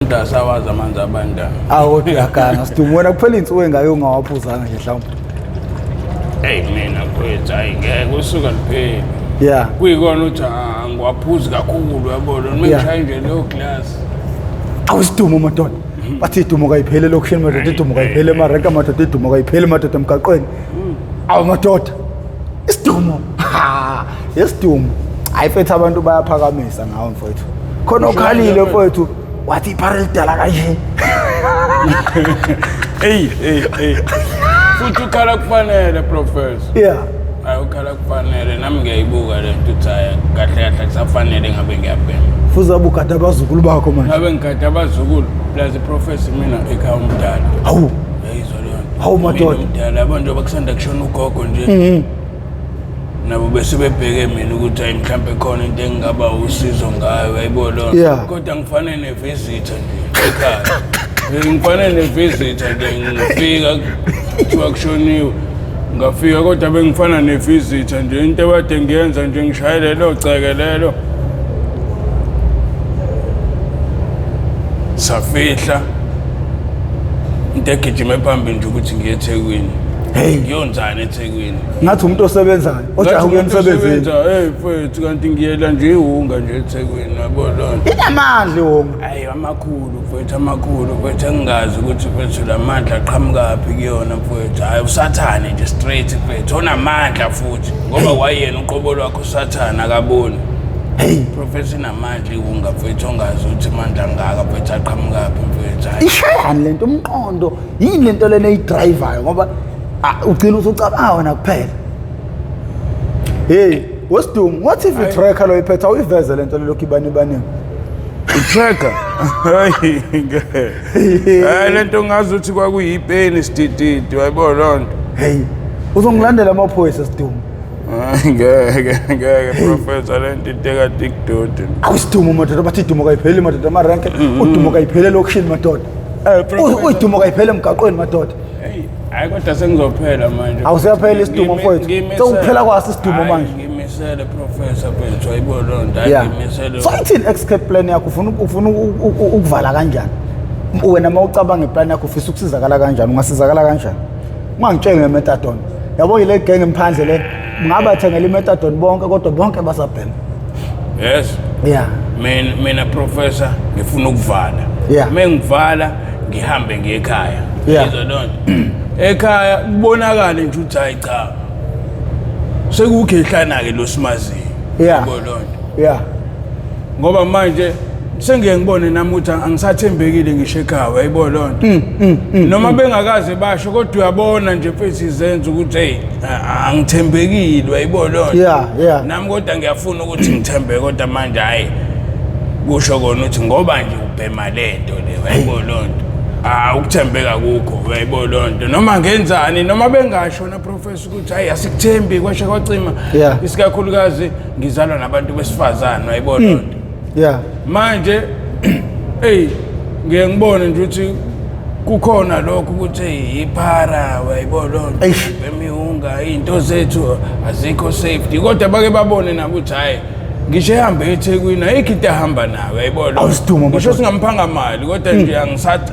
Umuntu asawazi amanzi abandayo. Awu kodwa uyaganga Sidumo, wena kuphela iy'nsuku ey'ngake ungawaphuzanga nje mhlawumbe. Eyi mina mfowethu, hayi ngeke usuka lupheli. Yeah. Kuyikona ukuthi angiwaphuzi kakhulu yabona, noma ngishaye nje leyo glass. Awu Sidumo madoda. Bathi idumo kayiphele elokishini madoda, idumo kayiphele emarenke madoda, idumo kayiphele madoda emgaqweni. Awu madoda. Isidumo. Ha, isidumo. Hayi mfethu abantu bayaphakamisa ngawe mfethu. Khona okhalile mfethu wathi iphara elidala kanje. Ey, ey, ey. Futhi ukhala kufanele professor. Yeah. Hayi ukhala kufanele nami ngiyayibuka le nto uthi hayi kahle kahle kusafanele ngabe ngiyabhema. Fuze abugada abazukulu bakho manje. Ngabe ngigada abazukulu plus professor mina ekhaya umdala. Hawu. Yayizwa leyo nto. Hawu, madoda. Mina umdala yabo njengoba kusanda kushona ugogo nje. Nabo bese bebheke mina ukuthi hayi mhlampe khona into engingaba usizo ngayo yayibo lona. Yeah. Kodwa ngifane nevisitor nje ekhaya. Ngifane nevisitor nje ngifika kuthiwa kushoniwe. Ngafika kodwa bengifana nevisitor nje into ekade ngiyenza nje ngishaye lelo gceke lelo. Safihla into egijime phambili nje ukuthi ngiye eThekwini. Hey. Ngiyonzani eThekwini? Ngathi umuntu osebenzayo, ojaha ukuya emsebenzini. Hey mfethu kanti ngiyela nje iwunga nje eThekwini yabo loo nto. Inamandla iwunga. Hayi amakhulu mfethu amakhulu mfethu engingazi ukuthi mfethu la mandla aqhamukaphi kuyona mfethu. Hayi usathane nje straight mfethu onamandla futhi ngoba kwayena uqobo lwakho usathane akaboni. Hey. Professor inamandla iwunga mfethu ongazi ukuthi amandla angaka mfethu aqhamukaphi mfethu. Hayi. Ishayani lento umqondo yini lento lena eyidrayivayo ngoba ugcina usucabanga wena kuphela. Hey, wesidumo, what if i-tracker lo iphethe awuyiveze lento lelokhu ibani baningi? I-tracker? Hayi ngeke. Hayi lento ngazi ukuthi kwakuyipeni sidididi wayibona loo nto. Hey, uzongilandela amaphoyisa sidumo. Hayi ngeke ngeke professor lento into ekade ikudodi. Awu sidumo madoda bathi idumo kayipheli madoda amarenke, udumo kayipheli elokishini madoda. Uyidumo kayipheli emgaqweni madoda. Hey, hayi kodwa sengizophela manje. Awusiyaphela isidumo mfowethu. Sekuphela kwaso isidumo manje. Ngimisele professor mfethu ayibo loo nto. Hayi ngimisele. So ithini escape plan yakho ufuna ukuvala kanjani? Wena uma ucabanga iplan yakho ufisa ukusizakala kanjani? Ungasizakala kanjani? Ungangitsheli ngemethadone. Yabo yile gang emphandle le ngabathengela imethadone bonke kodwa bonke basabhema. Yes. Yeah. Mina professor ngifuna ukuvala. Yeah. Mengivala ngihambe ngiye ekhaya. Yeah. Yizwa loo nto. Ekhaya kubonakale nje ukuthi hayi cha. Sekuwukhehlana ke lo simaziyo. Yeah. Yabo loo nto. Yeah. Ngoba manje sengiye ngibone nami ukuthi angisathembekile ngisho ekhaya uyayibona loo nto. Noma bengakaze basho kodwa uyabona nje mfethu izenzo ukuthi hey angithembekile uyayibona loo nto. Yeah, yeah. Nami kodwa ngiyafuna ukuthi ngithembeke kodwa manje hayi kusho kona ukuthi ngoba nje ubhema lento le uyayibona loo nto. Ah ukuthembeka kukho uyayibona loo nto. Noma ngenzani noma bengasho na professor ukuthi hayi asikuthembi kwasha kwacima. Yeah. Isikakhulukazi ngizalwa nabantu besifazane uyayibona loo nto. Yeah. Manje hey ngiye ngibone nje ukuthi kukhona lokho ukuthi hey iphara uyayibona loo nto Eish. emihunga izinto zethu azikho safety kodwa bake babone nabo ukuthi hayi ngisho ehambe eThekwini ayikho into ehamba nayo uyayibona loo nto. Awu, Sidumo, ngisho madoda. singamphanga mali kodwa nje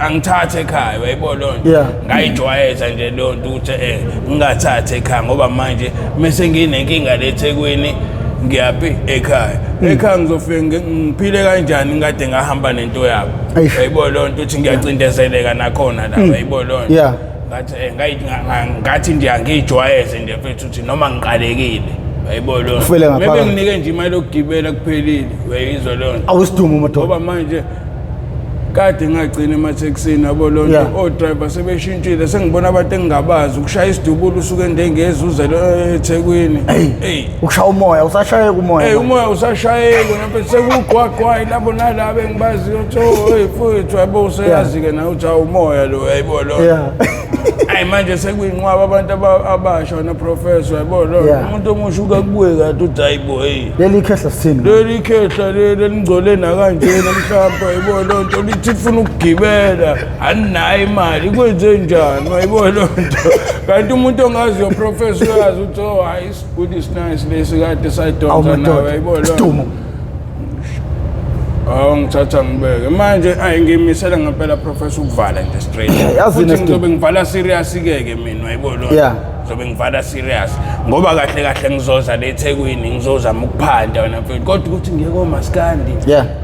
angithathe ekhaya uyayibona loo nto Yeah. ngayijwayeza nje leyo nto ukuthi ngingathathi ekhaya ngoba manje mese nginenkinga le eThekwini ngiyaphi ekhaya ekhaya ngizofike ngiphile kanjani ngikade ngahamba nento yabo Eish. uyayibona loo nto ukuthi ngiyacindezeleka nakhona la uyayibona loo nto Yeah. ngathi ngathi nje angiyijwayeze nje mfethu ukuthi noma ngiqalekile uyayibona loo nto Ufele ngaphakathi. Maybe nginike nje imali yokugibela kuphelile uyayizwa loo nto Awu sidumo madoda. ngoba manje kade ngagcina emathekisini yabo loo nto Yeah. odrayiva sebeshintshile sengibona abantu engingabazi ukushaya isidubulo usuke ndengezuzelo eThekwini Hey. Ukushaya umoya usashayeka umoya. Hey umoya usashayeka mfethu sekugqwagqwayi labo nalabo engibaziyo ukuthi oh hey mfethu yabo useyazi-ke nawe ukuthi awu umoya lo yayibo lo Yeah. Hayi manje sekuyinqwaba abantu abasha wena professor yabo lo Yeah. umuntu omusha uke kubuye kathi uthi hayi bo hey Leli khehla sithini? leli khehla leli elingcole nakanjena mhlawumbe yayibona loo nto lithi lifuna ukugibela aninayo imali kwenze njani wayibona loo nto kanti umuntu ongaziyo professor uyazi ukuthi oh hayi isiguli is nice lesi kade Awu sayidonsa nawe madoda. yayibona loo nto Sidumo. Awu, ngithatha ngibeke manje. Ayi, ngimisela ngempela, professor, ukuvala nje straight. Yazi Futhi Nestor. ngizobe ngivala serious ke ke mina, wayibona? Ngizobe ngivala serious ngoba kahle kahle ngizoza le eThekwini, ngizozama ukuphanda wena mfethu, kodwa ukuthi ngiye komaskandi,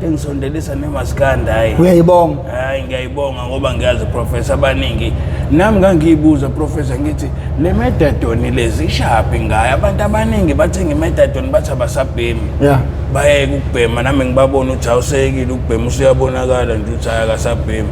engisondelisa nemaskandi, hayi. Uyayibonga. Hayi, ngiyayibonga ngoba ngiyazi, professor, abaningi nami ngangiyibuza, professor, ngithi le methadone lezi ishaphi ngayo. Abantu abaningi bathenga imethadone, bathi abasabhemi, bayeke ukubhema. Nami ngibabona ukuthi awusekile ukubhema, usuyabonakala nje ukuthi hayi, akasabhemi,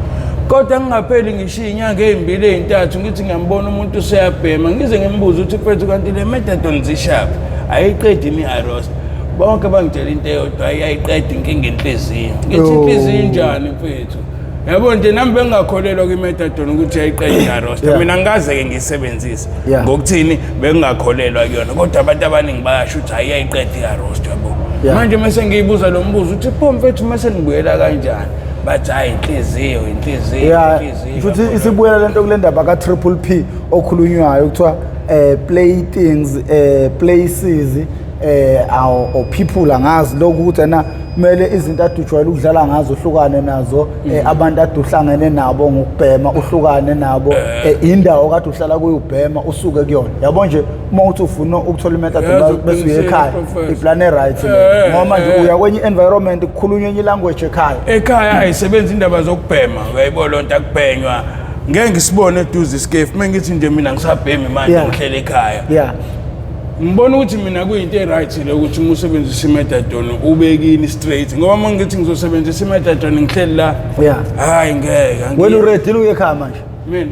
kodwa ngingapheli ngisho iy'nyanga ey'mbili ey'ntathu, ngithi ngiyambona umuntu useyabhema, ngize ngimbuze ukuthi, mfethu, kanti le methadone zishaphi, ayiqedi ini-arrest? Bonke bangitshela into eyodwa, ayiqedi inkinga enhliziyo. Ngithi, inhliziyo injani, mfethu? Yabo nje, nami bengingakholelwa kwi-methadone ukuthi yayiqeda i-arrest. Mina ngikaze-ke ngiyisebenzise, ngokuthini, bengingakholelwa kuyona, kodwa abantu abaningi bayasho ukuthi hayi, iyayiqeda i-arrest, yabo. Manje mase ngiyibuza lo mbuzo ukuthi, pho mfethu, mase nibuyela kanjani? Bathi hayi, inhliziyo, inhliziyo, inhliziyo. Futhi Yabo. Isibuyela lento kule ndaba ka-triple P okhulunywayo, kuthiwa play things, places, or people, angazi lokhu, ukuthi ena kumele izinto ade ujwayele ukudlala ngazo uhlukane nazo, abantu ade uhlangene nabo ngokubhema uhlukane nabo, indawo kade uhlala kuyo ubhema usuke kuyona, yabo nje. Uma uthi ufuna ukuthola imethadone Yazi, bese uye uqinisile, ekhaya, Professor. iplan e-right le, ngoba manje uya kwenye i-environment, kukhulunywa enye ilanguage ekhaya. Ekhaya ayisebenzi indaba zokubhema, uyayibona loo nto, akubhenywa. Ngeke ngisibone eduze isikefu uma ngithi nje mina ngisabhemi manje, ngihlele ekhaya. Ngibona ukuthi mina kuyinto e-right le ukuthi uma usebenzisa imethadone ube kini straight, ngoba uma ngithi ngizosebenzisa imethadone ngihleli la, hayi, ngeke. Wena uready uye ekhaya manje? Mina?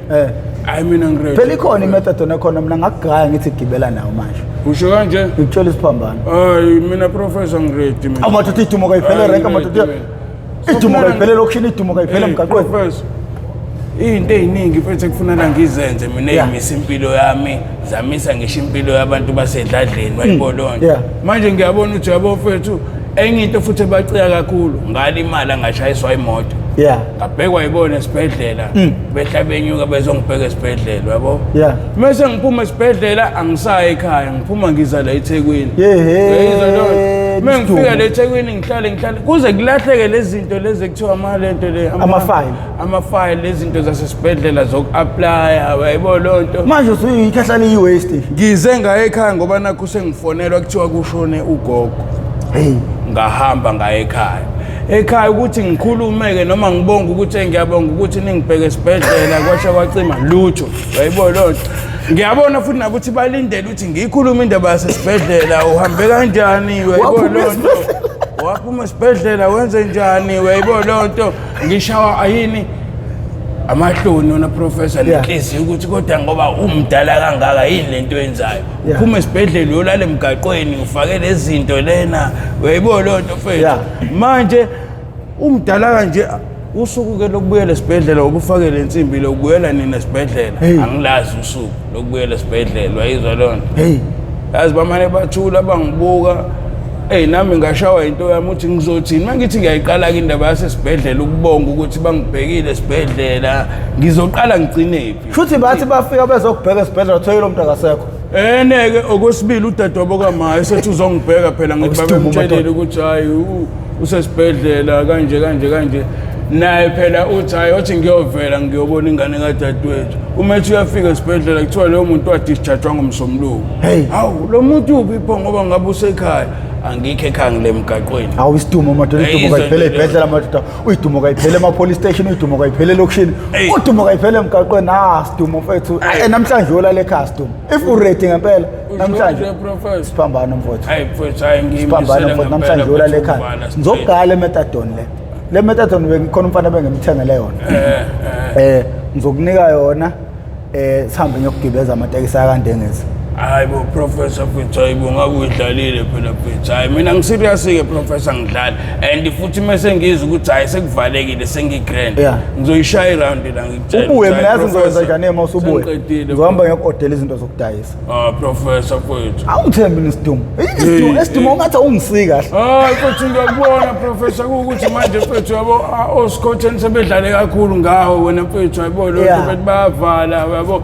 Hayi, mina ngiready. Phela ikhona imethadone ekhona, mina ngakugaya ngithi gibela nayo manje. Usho kanje? Ngikutshela isiphambano. Hayi, mina, professor, ngiready mina. Amadoda, idumo kayiphele Hayi, renke, ngiready amadoda. mina. Idumo kayiphele elokishini, idumo kayiphele emgaqweni. Professor, iy'nto ey'ningi mfethu ekufuneka ngizenze mina, ey'misa impilo yami, zamisa ngisho impilo yabantu basedladleni, wayibona loo nto? Manje ngiyabona ukuthi, yabo mfethu, enye into futhi ebacika kakhulu, ngalimala, ngashayiswa imoto, ngabhekwa yibona esibhedlela, behla benyuka bezongibheka esibhedlela, yabo. Mese ngiphuma esibhedlela, angisayi ekhaya, ngiphuma ngiza la eThekwini. Uyayizwa loo nto? Uma ngifika la eThekwini, ngihlale ngihlale kuze kulahleke lezi zinto lezi ekuthiwa amalento le, Ama-file. Ama-file, lezi zinto zasesibhedlela zoku-applya, uyayibona loo nto? Manje usuyikhehla liyi-waste. Ngize ngaye ekhaya ngoba nakho sengifonelwa, kuthiwa kushone ugogo. Hey. Ngahamba ngaye ekhaya, ekhaya ukuthi ngikhulume-ke noma ngibonge ukuthi, "Hey, ngiyabonga ukuthi ningibheke esibhedlela," kwasha kwacima lutho, uyayibona loo nto? Ngiyabona futhi nabo ukuthi balindele ukuthi ngiyikhulume indaba yasesibhedlela, uhambe kanjani, uyayibona Waphuma loo nto? Waphuma esibhedlela, wenze njani, uyayibona loo nto? Ngishawa ayini amahloni wona, professor, nenhliziyo ukuthi kodwa ngoba umdala kangaka, yini lento oyenzayo? Uphuma esibhedlela uyolala emgaqweni, ufake lezi zinto lena, uyayibona loo nto, mfethu? Manje umdala kanje, usuku-ke lokubuyela esibhedlela, ubufake le nsimbi lokubuyela nini esibhedlela? Hey. Angilazi usuku lokubuyela esibhedlela, wayizwa loo nto? Hey. Yazi, bamane bathula, bangibuka. Eyi, nami ngashawa into yami ukuthi ngizothini uma ngithi ngiyayiqala-ke indaba yasesibhedlela, ukubonga ukuthi bangibhekile esibhedlela, ngizoqala ngigcinephi? Futhi bathi bafika bezokubheka esibhedlela, thoyile umuntu akasekho. Ene-ke okwesibili, udadewabo kama esethi uzongibheka phela, ngithi Awusidumo, babemtshelile madoda. ukuthi hhayi, usesibhedlela kanje kanje kanje. Naye phela uthi hhayi, othi ngiyovela ngiyobona ingane kadadewethu. Uma ethi uyafika esibhedlela, kuthiwa loyo muntu wadischargwa ngomsombuluko. Hey. Hawu, lo muntu uphi pho? Ngoba ngabe usekhaya, angikho ekhaya, ngile emgaqweni. Hawu, isidumo, madoda, idumo Hey, kayiphele izo nje. ey'bhedlela, madoda, uyidumo kayiphele ema-police station, uyidumo kayiphele elokishini, Hey. udumo kayiphele emgaqweni. Ah, sidumo mfethu. Hey. Namhlanje uyolala ekhaya, sidumo, if uready ngempela namhlanje. Usho nje, professor? Siphambano, mfowethu. Hayi mfethu, hayi, Siphambano, ngiyimisele mfowethu, namhlanje ngempela uyolala futhi ekhaya. ukuvala straight. Ngizokugala le methadone le, le methadone bengikhona umfana bengimthengele yona, ngizokunika yona, sihambe ngiyokugibeza amatekisi akandengezi. Hayi bo, professor, mfethu, hayi bo, ngabe uyidlalile phela, mfethu. Hayi, mina ngiserious-ke, professor, ngidlala and futhi mese ngizwa ukuthi hayi, sekuvalekile, sengigrand, ngizoyishaya iround la, ngikutshela Ubuye. ukuthi, Mina hayi, yazi ngizokwenza professor, njani uma usubuye? Sengiqedile. Ngizohamba ngiyoku-odela izinto zokudayisa. Ah, professor, mfethu. Awungithembi nesidumo? Hey, Esidumo, hey. ungathi awungisiki kahle. Hayi mfethu, ngiyakubona, professor, kuwukuthi manje mfethu, yabo, osikhotheni sebedlale kakhulu ngawe wena, mfethu, yabo lo, bethi bayavala, yabo.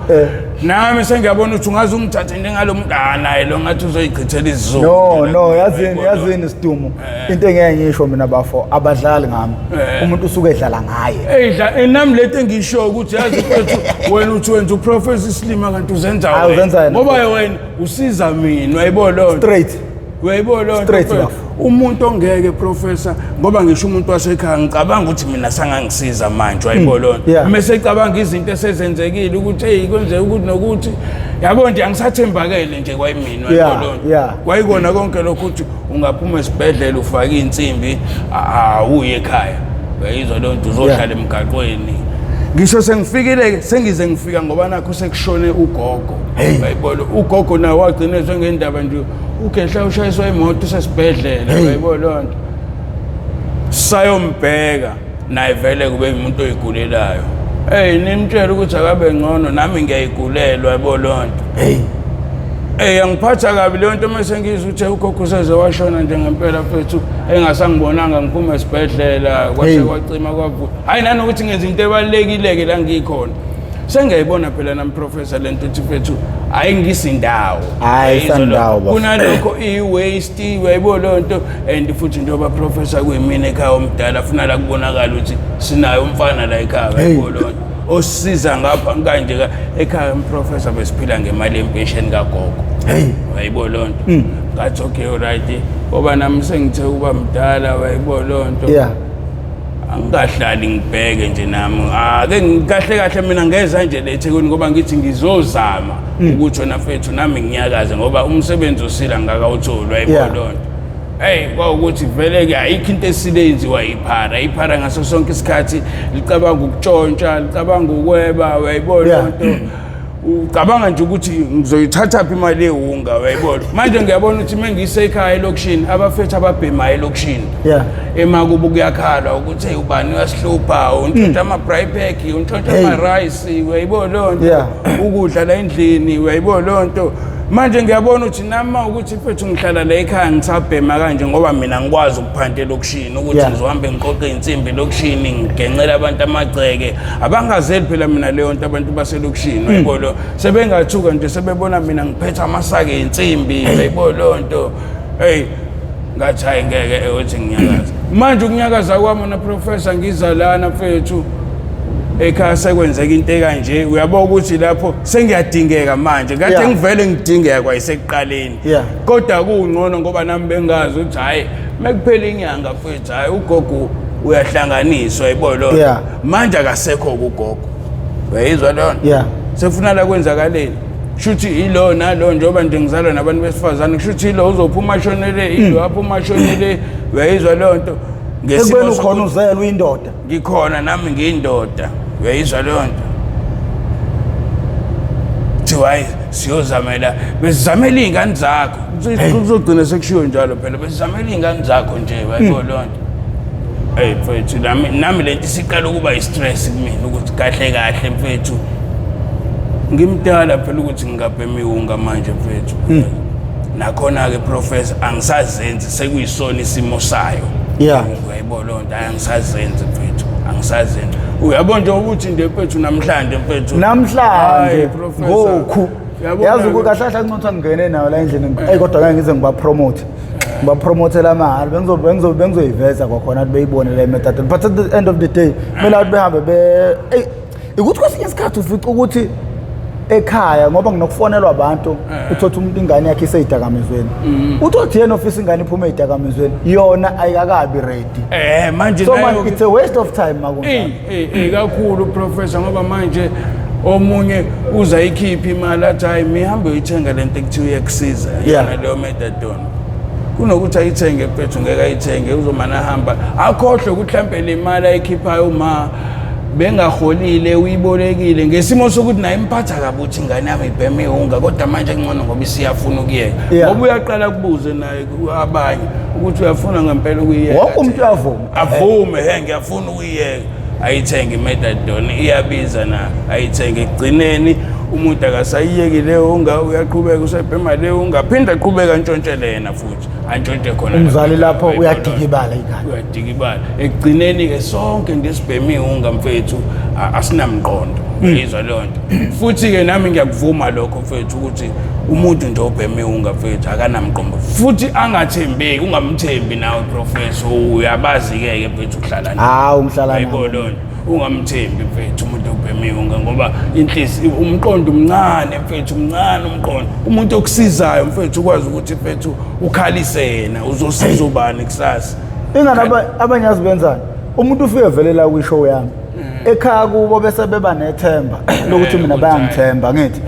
Nami sengiyabona ukuthi ungaze ungithathe. njengalo muntu, ah, naye lo ngathi uzoyichithela isizungu. No, no, yazini, yazini Sidumo, into engeke ngisho mina bafo, abadlali ngami. Umuntu usuke edlala ngaye. Eyidla nami lento engisho ukuthi yazi mfethu, wena uthi wenza uprofessor isilima kanti uzenza Hayi, wena. uzenza yena. Ngoba wena usiza mina, uyayibona loo nto. Straight. Uyayibona loo nto, Straight, mfethu. bafo. Umuntu ongeke, professor, ngoba ngisho umuntu wasekhaya ngicabanga ukuthi mina sangangisiza manje, uyayibona loo nto. Mese ecabanga izinto esezenzekile ukuthi hey, kwenzeka ukuthi nokuthi, yabo nje angisathembakele nje kwayimina, uyayibona loo nto. Kwayikona konke lokho ukuthi ungaphuma esibhedlela ufake insimbi, awuye ekhaya, uyayizwa loo nto, uzohlala emgaqweni. Ngisho sengifikile, sengize ngifika ngoba nakho sekushone ugogo. Uyayibona, ugogo naye wagcina ezwe ngendaba nje, ugehla ushayiswa imoto usesibhedlela, uyayibona loo nto. Sayombheka naye vele kube umuntu oyigulelayo. Hey, nimtshela ukuthi akabe ngcono, nami ngiyayigulelwa, yabo loo nto. Hey, angiphatha kabi leyo nto mase ngizwa ukuthi ugogo useze washona nje ngempela mfethu, engasangibonanga ngiphuma esibhedlela, kwase kwacima kwavuka. Hayi, nanokuthi ngenza into ebalulekile-ke la ngikhona. Sengiyayibona phela nami, professor, lento ukuthi mfethu hayi ngisindawo. Hayi, Uyayizwa lo- sandawo, bafo. Kunalokho i-waste, uyayibona leyo nto. And futhi njengoba, professor, kuyimina ekhaya omdala, funa la kubonakala ukuthi sinayo umfana la ekhaya, uyayibona leyo nto, osisiza ngapha kanje ekhaya. Professor, besiphila ngemali yempesheni kagogo. Uyayibona leyo nto. Ngathi okay, alright, ngoba nami sengithe ukuba mdala, uyayibona leyo nto. Angingahlali ngibheke nje nami, ake kahle kahle mina ngeza nje le eThekwini ngoba ngithi ngizozama ukuthi wena mfethu nami nginyakaze, ngoba umsebenzi osila ngakawutholi, uyayibona leyo nto. Hey, kwawukuthi vele-ke ayikho into esile yenziwa iphara. Iphara ngaso sonke isikhathi licabanga ukutshontsha, licabanga ukweba, uyayibona leyo nto. Ucabanga nje ukuthi ngizoyithatha phi imali yewunga, uyayibona. Manje ngiyabona ukuthi uma ngisekhaya elokishini, abafethu ababhemayo elokishini, emakubo kuyakhalwa ukuthi hey, ubani uyasihlupha, untshontsha ama-braai pack, untshontsha ama-rice, uyayibona leyo nto. Ukudla la endlini, uyayibona leyo nto. Manje ngiyabona ukuthi nami uma ukuthi mfethu ngihlala la ekhaya ngisabhema kanje, ngoba mina ngikwazi ukuphanta elokishini ukuthi ngizohambe ngiqoqe iy'nsimbi elokishini, ngigencele abantu amagceke abangazeli phela mina leyo nto. Abantu baselokishini, uyayibona leyo, sebengathuka nje sebebona mina ngiphethe amasaka ey'nsimbi, uyayibona leyo nto. Hey, ngathi hayi, ngeke ukuthi nginyakaza manje. Ukunyakaza kwami na, professor, ngiza lana mfethu ekhaya sekwenzeka into ekanje, uyabona ukuthi lapho sengiyadingeka manje. Kade ngivele ngidingeka kwayisekuqaleni, kodwa kungcono ngoba nami bengazi ukuthi hhayi, mekuphela inyanga mfethu, hhayi, ugogo uyahlanganiswa, yibona leyo nto. Manje akasekho kugogo, uyayizwa leyo nto. Sefuna la kwenzakaleni, kushuthi ilo nalo, njengoba nje ngizalwa nabantu besifazane, kushuthi ilo uzophuma ashonele, ilo aphuma ashonele, uyayizwa leyo nto. Ngesimo Ekubeni ukhona sokuthi uzelwe uyindoda. Ngikhona nami ngiyindoda, uyayizwa leyo nto. Kuthiwa hayi, siyozamela, besizamela iy'ngane zakho. Kuzogcina sekushiwo njalo phela, besizamela iy'ngane zakho nje, uyayibona leyo nto. Eyi mfethu, nami lento isiqala ukuba i-stress kumina ukuthi kahle kahle mfethu ngimdala phela ukuthi ngingabhema iwunga manje mfethu. Nakhona-ke, professor, angisazenzi, sekuyisona isimo sayo. Uyayibona leyo nto. Hayi, angisazenzi mfethu, angisazenzi. Uyabona nje ukuthi nje mfethu namhlanje mfethu. Namhlanje Hayi, professor. ngokhu. Uyabona Yazi ke- ukuthi kahle kahle ncotha ngingene nayo la endlini. Ey, kodwa ngeke ngize ngibapromote. Ngibapromotela mahhala, bengizoyiveza kwakhona ukuthi beyibone le method. But at the end of the day, kumele ukuthi behambe be ey ukuthi kwesinye isikhathi ufica ukuthi ekhaya, ngoba nginokufonelwa abantu, uthothi umuntu ingane yakhe iseyidakamizweni, uthi yena ofisa ingane iphume eyidakamizweni, yona ayikakabi ready. Manje So nayo man, it's a waste of time makunjalo. Ey, ey, ey, kakhulu, professor, ngoba manje omunye uza ikhiphe imali athi hayi, mihambe uyithenga lento ekuthiwa iyakusiza, yona leyo methadone. Kunokuthi ayithenge mfethu, ngeke ayithenge, uzomane ahamba akhohlwe ukuthi mhlampe le mali ayikhiphayo uma bengaholile uyibolekile, ngesimo sokuthi naye imphatha kabi ukuthi ingane yami ibheme iwunga, kodwa manje kungcono ngoba isiyafuna ukuyeka. Ngoba uyaqala kubuze naye abanye ukuthi uyafuna ngempela ukuyiyeka. Wonke umuntu uyavuma. Avume, he, ngiyafuna ukuyiyeka, ayithenge imethadone, iyabiza na, ayithenge. Ekugcineni umuntu akasayiyeki leyo unga, uyaqhubeka usebhema leyo, ungaphinde aqhubeka antshontshele yena futhi. Antshontshe khona. Umzali lapho uyadikibala ingane. Uyadikibala. Ekugcineni-ke sonke nje sibheme iwunga mfethu, asinamqondo. Uyizwa leyo nto. Futhi-ke nami ngiyakuvuma lokho mfethu ukuthi umuntu nje obheme iwunga mfethu akanamqondo. Futhi angathembeki, ungamthembi nawe professor, uyabazi-ke ke mfethu ukuhlala naye. Hawu ngihlala naye. Uyayibona leyo nto. Ungamthembi mfethu umuntu obhema iwunga ngoba inhliziyo umqondo umncane mfethu, umncane umqondo. Umuntu okusizayo mfethu ukwazi ukuthi mfethu ukhalise yena, uzosiza ubani kusasa. Ingane abanye yazi benzani? Umuntu ufike vele la kwi-show yami. Ekhaya kubo bese beba nethemba lokuthi mina bayangithemba ngithi.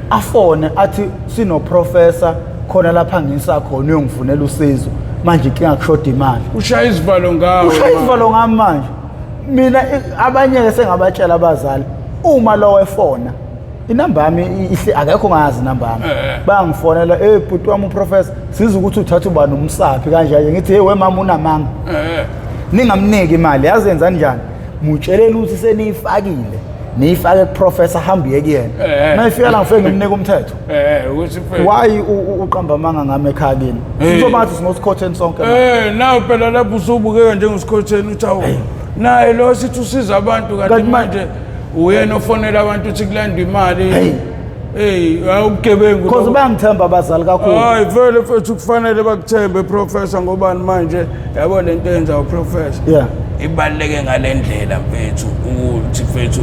Afone athi sino professor khona lapha ngisa khona uyongifunela usizo. Manje inkinga kushoda imali. Ushaya izivalo ngawe. Ushaya izivalo ngami manje. Mina abanye ke sengabatshela abazali uma lo efona inamba yami ihle akekho ngazi inamba yami. Bayangifonela, "Hey bhuti wami uprofessor, siza ukuthi uthatha ubani umsaphi kanje." Ngithi, "Hey we mama unamanga." Ningamniki imali, yazi yenza kanjani? Mutshelele ukuthi seniyifakile. Niyifake kuprofessor, hambe uye kuyena. Mayifika la ngifike ngimnike umthetho. Ukuthi why uqamba amanga ngami ekhaya kini? Sizoba ngathi sinosikhotheni sonke manje. Nawe phela lapho usubukeka njengosikhotheni uthi awu. Naye lo sithi usiza abantu kanti manje uyena ofonela abantu uthi kulandwa imali. Hey. Hey, awubugebengu. Because bayangithemba abazali kakhulu. Hayi vele mfethu kufanele bakuthembe professor ngobani manje yabo lento yenza uprofessor. Ibaluleke ngalendlela mfethu ukuthi mfethu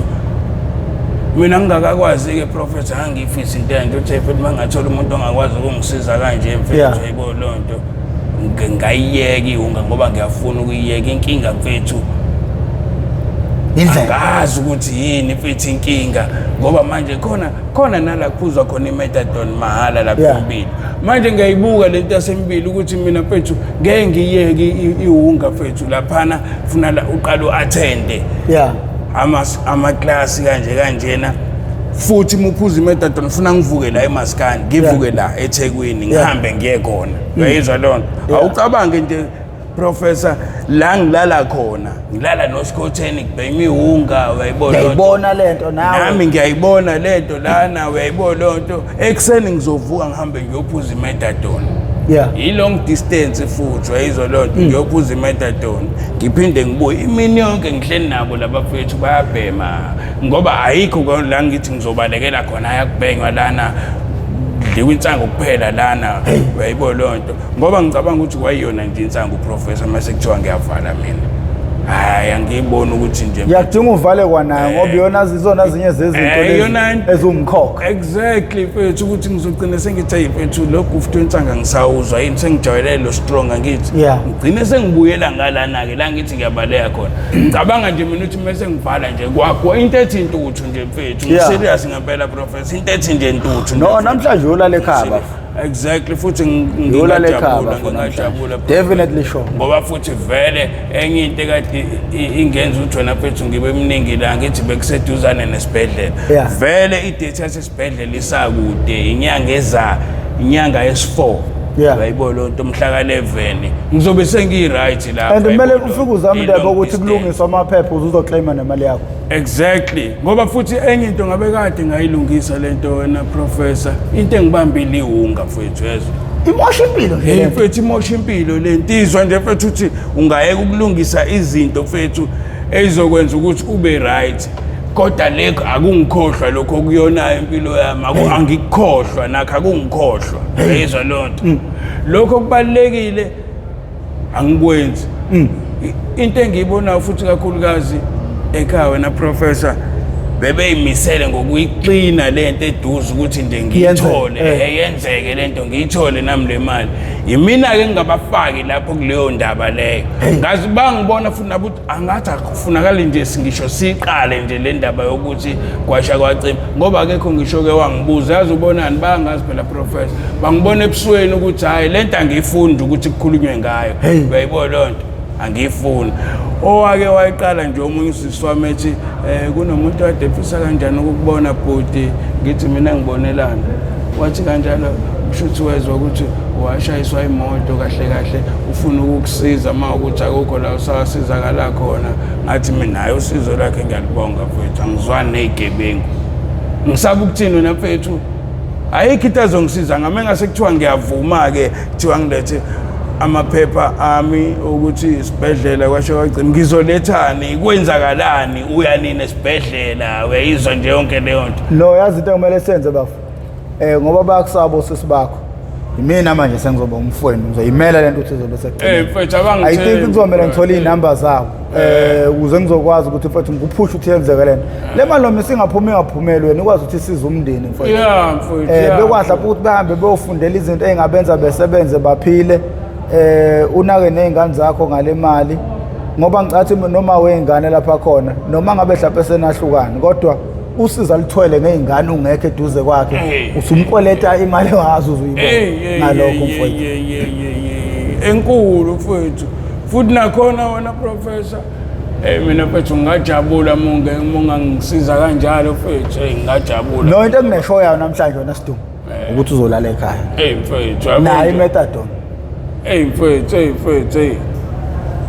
mina ngingakakwazi ke professor angifisi into enje uthi mfethu mangathola umuntu ongakwazi ukungisiza kanje mfethu yebo lonto ngayiyeka iwunga ngoba ngiyafuna ukuyiyeka inkinga mfethu. Angazi ukuthi yini mfethu inkinga ngoba manje khona nala kuphuzwa khona imethadone mahhala lapha eMbili. Manje ngiyayibuka lento yaseMbili ukuthi mina mfethu ngeke ngiyeke iwunga mfethu laphana funa la uqale uattende. Ama class kanje kanjena. Futhi muphuza imethadone ufuna ngivuke la eMaskandi, ngivuke la eThekwini, ngihambe ngiye khona. Uyayizwa leyo nto? Awucabange nje professor la ngilala khona, ngilala nosikhotheni kubhema iwunga, uyayibona lento. Ngiyayibona lento nawe. Nami ngiyayibona lento lana, uyayibona lento. Ekuseni ngizovuka ngihambe ngiyophuza imethadone. I-long distance futhi uyayizwa loo nto, ngiyophuza imethadone. Ngiphinde ngibuye imini yonke ngihleli nabo labafethu bayabhema ngoba ayikho la ngithi ngizobalekela khona ayakubhenywa lana. Dliwa insangu kuphela lana, uyayibona loo nto. Ngoba ngicabanga ukuthi kwayiyona nje insangu professor mase kuthiwa ngiyavala mina. Hayi angiyiboni ukuthi nje ngiyadinga uvale kwanayo ngoba iyona izona zinye zezinto lezi eziwumkhokha. Exactly mfethu ukuthi ngizogcina sengithi hey mfethu lo gufu wensangu ngisawuzwa yini sengijwayele lo strong angithi. Ngigcine sengibuyela ngalana ke la ngithi ngiyabaleka khona. Ngicabanga nje mina ukuthi mase ngivala nje kwakho into ethi intuthu nje mfethu. Ngiserious ngempela professor into ethi nje intuthu. No namhlanje uyolala ekhaya bafo. Exactly futhi ngingajabula definitely sure ngoba futhi vele enye into ekade ingenza ukuthi wena mfethu ngibe eminingi la ngithi bekuseduzane nesibhedlela vele idate yasesibhedlela isakude inyanga eza inyanga yesi-4 uyayibona loo nto mhla ka-11 ngizobe sengiyi-right lapha and kumele ufike uzame indaba yokuthi kulungiswe amaphepha uze uzoclaima nemali yakho. Exactly ngoba futhi enye into ngabe kade ngayilungisa lento wena professor into engibambile iwunga mfethu yezwa imosha impilo nje hey mfethu imosha impilo le ntizwa nje mfethu uthi ungayeka ukulungisa izinto mfethu ezokwenza ukuthi ube right kodwa lekho akungikhohlwa lokho okuyonayo impilo yami angikukhohlwa nakho akungikhohlwa yezwa lonto lokho kubalekile angikwenzi into engiyibonayo futhi kakhulukazi ekhaya wena professor bebeyimisele ngokuyixina lento eduze ukuthi nje ngiyithole yenzeke lento ngiyithole nami le mali yimina ke ngingabafaki lapho kuleyo ndaba leyo ngazi bangibona futhi nabo ukuthi angathi akufunakali nje ngisho siqale nje le ndaba yokuthi kwasha kwacima ngoba akekho ngisho ke wangibuza yazi ubonani bangazi phela professor bangibona ebusweni ukuthi hayi lento angiyifundi ukuthi kukhulunywe ngayo uyayibona leyo nto angiyifuni owake wayiqala nje omunye usisi wami ethi kunomuntu kade efisa kanjani ukukubona bhuti ngithi mina ngibonelana wathi kanjalo kusho ukuthi wezwa ukuthi washayiswa imoto kahle kahle ufuna ukukusiza uma ukuthi akukho la usasizakala khona ngathi mina hayi usizo lwakhe ngiyalibonga mfethu angizwani ney'gebengu ngisaba ukuthini wena mfethu ayikho into azongisiza ngame ngase kuthiwa ngiyavuma-ke kuthiwa ngilethe Amaphepha ami ukuthi isibhedlela kwasho kwagcina ngizolethani, kwenzakalani, uya nini esibhedlela, uyayizwa nje yonke leyo nto. No, yazi into ekumele senze bafo, ngoba bayakusaba osisi bakho. Imina manje sengizoba umfowenu, ngizoyimela lento ukuthi izobe sekugcineni. Mfethu, I think abangithembi. kuzomele ngithole iy'namba zabo ukuze ngizokwazi ukuthi mfethu ngikuphushe ukuthi yenzeke lento. Le mali noma isingaphumi ingaphumeli, wena ikwazi ukuthi isize umndeni mfethu. Ya mfethu. Bekwazi lapho ukuthi behambe beyofundela izinto ey'ngabenza besebenze baphile, unake ney'ngane zakho ngale mali, ngoba ngicathi noma wey'ngane lapha khona, noma ngabe mhlawumpe senahlukani, kodwa usiza luthwele ngey'ngane ungekho eduze kwakhe, usumkweleta imali ongazi uzuyibona ngalokho mfowethu. Enkulu mfowethu, futhi nakhona wena professor, mina mfethu ngingajabula mungangisiza kanjalo mfethu, ngingajabula. No, into engineshow yayo namhlanje wena Sidumo, ukuthi uzolala ekhaya. Mfethu, yabo Nayo nje. i-methadone. Mfethu, mfethu,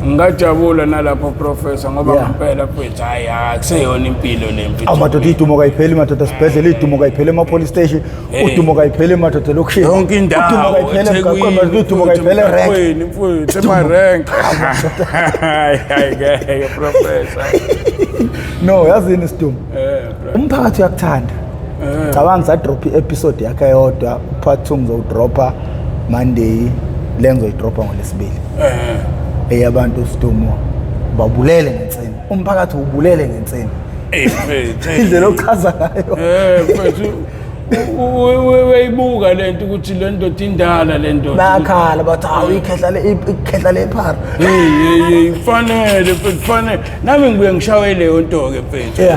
ngingajabula nalapho professor, ngoba ngempela mfethu, hayi, akuseyona impilo le mfethu. Awu madoda, idumo kayipheli madoda sibhedlela, idumo kayipheli ema-police station, udumo kayipheli madoda elokishini, Yonke indawo. Udumo kayipheli emgaqweni madoda, udumo kayipheli erenk. EThekwini mfethu, emarenk. Hayi, hayi, ngeke professor. No, yazini Sidumo, Bro. Umphakathi uyakuthanda. Cabanga ngisadropha i-episode yakhe eyodwa, part 2 ngizowudropha Monday, le ngizoyidropha ngoLwesibili. Eyabantu Sidumo babulele ngensini, umphakathi ubulele ngensini. Mfethu. Indlela ochaza ngayo. Mfethu, uyayibuka lento ukuthi le ndoda indala le ndoda. Bayakhala bathi hawu, ikhehla le phara. Hey, hey, hey, kufanele mfethu, kufanele. Nami ngibuye ngishawe leyo nto-ke mfethu.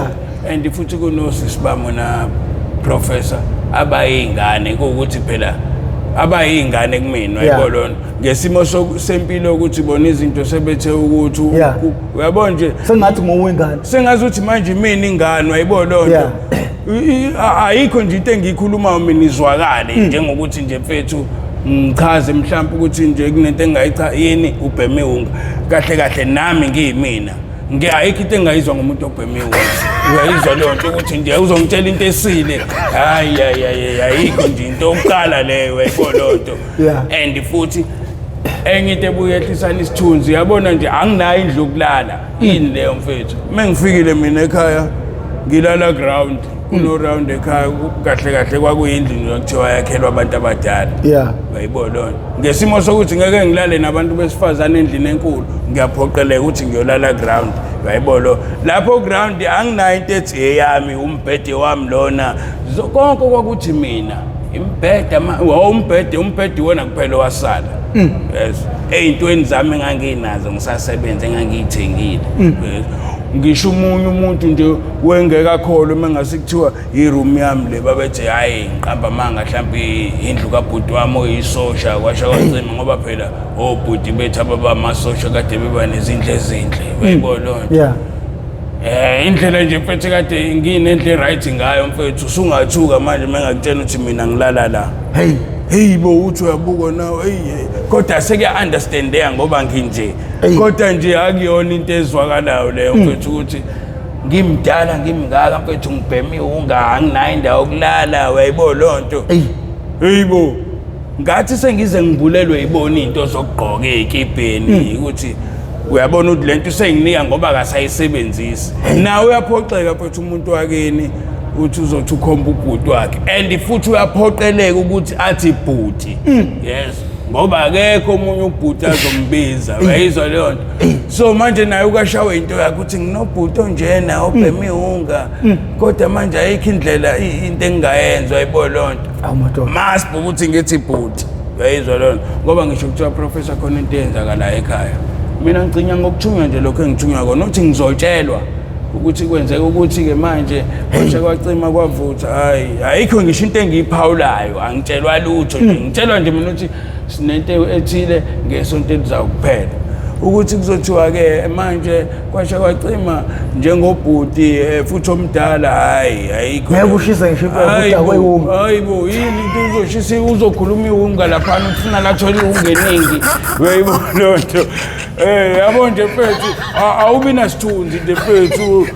And futhi kunosisi bami na professor abayingane, kuwukuthi phela abayingane kumina, uyayibona lona ngesimo sempilo ukuthi bona izinto sebethe ukuthi uyabona nje Sengathi ngowengane. Sengazi ukuthi manje mina ingane, uyayibona loo nto. Ayikho nje into engiyikhulumayo mina izwakale, njengokuthi nje mfethu ngichaze mhlawumbe ukuthi nje kunento engayicha yini ubheme iwunga kahle kahle, nami ngiyimina ayikho into engayizwa ngomuntu obheme iwunga, uyayizwa leyo nto ukuthi nje uzongitshela into esile, hayi hayi hayi, ayikho nje into yokuqala leyo, uyayibona leyo nto. And futhi enye into ebuye yehlisana isithunzi, uyabona nje anginayo indlu yokulala, yini leyo mfethu? Uma ngifikile mina ekhaya ngilala ground, kuno round ekhaya, kahle kahle kwakuyindlu nje kuthiwa yakhelwa abantu abadala. Uyayibona leyo nto, ngesimo sokuthi ngeke ngilale nabantu besifazane endlini enkulu, ngiyaphoqeleka ukuthi ngiyolala ground, uyayibona lo lapho ground anginayo into ethi eyami, umbhede wami lona. Konke kwakuthi mina imbhede umbhede umbhede iwona kuphela owasala, yes, ey'ntweni zami enganginazo ngisasebenza engangiyithengile. Yes. Ngisho umunye umuntu nje wengeke akholwe uma ngase kuthiwa i-room yami le, babethi hhayi ngiqamba amanga, mhlawumbe indlu kabhuti wami oyisosha kwasha kwacima, ngoba phela obhuti bethu ababamasosha kade beba nezindlu ezinhle, uyayibona leyo nto. Indlela nje mfethu kade nginendle right ngayo mfethu, usungathuka manje uma ngakutshela ukuthi mina ngilala la. Hey. Hey bo, uthi uyabuka nawe, hey, hey. Kodwa sekuya understandeka ngoba nginje. Hey. Kodwa nje akuyona into ezwakalayo leyo mfethu ukuthi ngimdala ngimngaka mfethu ngibhema iwunga, anginayo indawo yokulala, uyayibona leyo nto. Hey. Hey bo. Ngathi sengize ngibulelwe ibona into zokugqoka ezikibheni ukuthi uyabona ukuthi lento usenginika ngoba akasayisebenzisi. Nawe uyaphoxeka mfethu umuntu wakini uthi uzothi ukhomba ubhuti wakhe, and futhi uyaphoqeleka ukuthi athi bhuti, yes, ngoba akekho omunye ubhuti azombiza, uyayizwa leyo nto. So manje naye ukashawe into yakhe ukuthi nginobhuti onjena obhema iwunga, kodwa manje ayikho indlela into engingayenza, uyayibona leyo nto. Awu madoda. Must ukuthi ngithi bhuti, uyayizwa leyo nto, ngoba ngisho kuthiwa professor khona into eyenzakalayo ekhaya, mina ngigcinya ngokuthunywa nje lokho engithunywa kona uthi ngizotshelwa ukuthi kwenzeka ukuthi-ke manje kwashe kwacima kwavutha, hhayi ayikho ngisho into engiyiphawulayo, angitshelwa lutho nje, ngitshelwa nje mina ukuthi sinento ethile ngesonto elizayo kuphela, ukuthi kuzothiwa-ke manje kwashe kwacima njengobhuti futhi omdala, hhayi ayikho. Ngeke ushise ngisho impepho, Hhayi udakwe bo, iwunga. Hhayi bo, yini into uzoshisa, uzokhuluma iwunga laphana ufuna lathola iwunga eningi, uyayibona leyo nto. Yabo nje mfethu, awubi nasithunzi nje mfethu,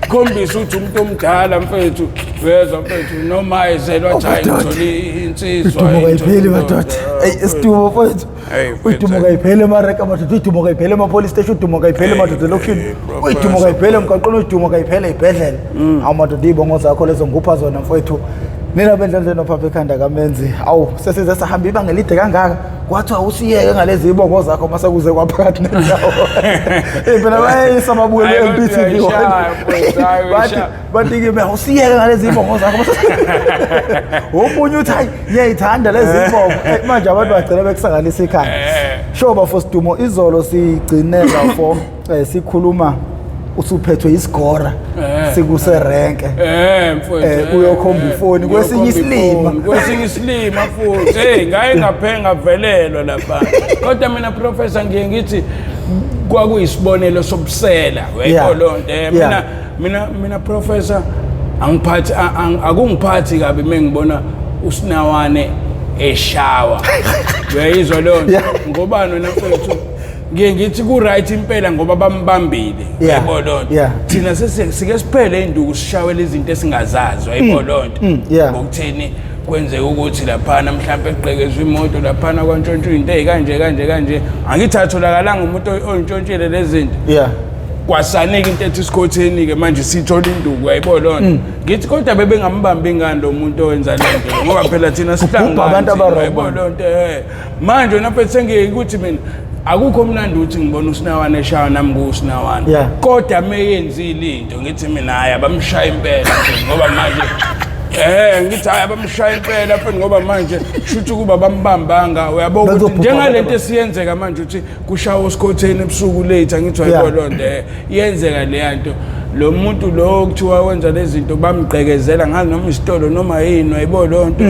khombisa ukuthi umuntu omdala mfethu. Uyezwa mfethu noma ezelwa athi hayi Oh, madoda. ngithole insizwa. Idumo ngithole kayipheli indoda. madoda. Ey isidumo mfethu. Hey, mfethu. Udumo kayipheli emareka madoda, udumo kayipheli ema-police station, udumo kayipheli Hey, madoda elokishini. hey, professor. Udumo kayipheli emgaqweni, udumo kayipheli ey'bhedlela. Hawu madoda iy'bongo zakho lezo ngupha zona mfethu. Nina bendlondleni ophapha ekhanda kamenzi. Awu sesize sahamba ibanga elide kangaka. Kwathiwa usiyeke ngalezi ibongo zakho mase kuze kwaphakathi nendawo. Eh phela bayayisa ababukeli Hayi, kodwa be-MPTV. uyayishaya, mfethu, hayi, Bathi uyayishaya. bathi kimi awusiyeke ngalezi ibongo zakho. Omunye uthi hayi ngiyayithanda lezi ibongo. Eh, Manje abantu bagcina bekusangalisa ikhanda. Eh. Sho bafo Sidumo izolo sigcine bafo sikhuluma usuphethwe isigora Eh. sikuserenke. Mfowethu. Uyokhomba ifoni kwesinye uyokhomba isilima. ifoni, Kwesinye isilima futhi. Hey, ngaye ngaphe ngavelelwa lapha. Kodwa mina professor ngiye ngithi kwakuyisibonelo sobusela. Yeah. Uyayibona loo nto. Yeah. Mina professor angiphathi akungiphathi kabi mengibona usinawane eshawa. Uyayizwa leyo nto? Yeah. Ngobani wena mfethu? Ngiye ngithi ku right impela ngoba bambambile. Yeah. Uyayibona loo nto? Yeah. Thina sike siphele induku sishawele izinto esingazazi wayibona loo nto yeah. ngokutheni kwenzeka ukuthi laphana mhlawumbe egqekezwe imoto laphana kwantshontshwa into ey'kanje kanje kanje angithi atholakalanga umuntu oyintshontshile lezi zinto Yeah. kwasaneka into ethi isikhotheni-ke manje sithola induku wayibona loo nto ngithi kodwa bebengambambi ingane lo muntu owenza le nto ngoba phela thina Kubhubha abantu aba-wrong. wayibona loo nto manje wena mfethu sengiye ukuthi mina akukho mnandi ukuthi ngibona usinawane eshawa nami kuwusinawane Yeah. kodwa meyenzile into ngithi mina hayi abamshaya impela mfethu, ngoba manje ngithi hayi abamshaya impela mfethu ngoba manje shuthi ukuba bambambanga uyabona ukuthi Bezobhubha njengalento abantu. esiyenzeka manje ukuthi kushawa usikhotheni ebusuku late angithi Yeah. wayibona loo nto iyenzeka leya nto lo muntu lo kuthiwa wenza lezi zinto bamgqekezela ngazi noma isitolo noma yini wayibona loo nto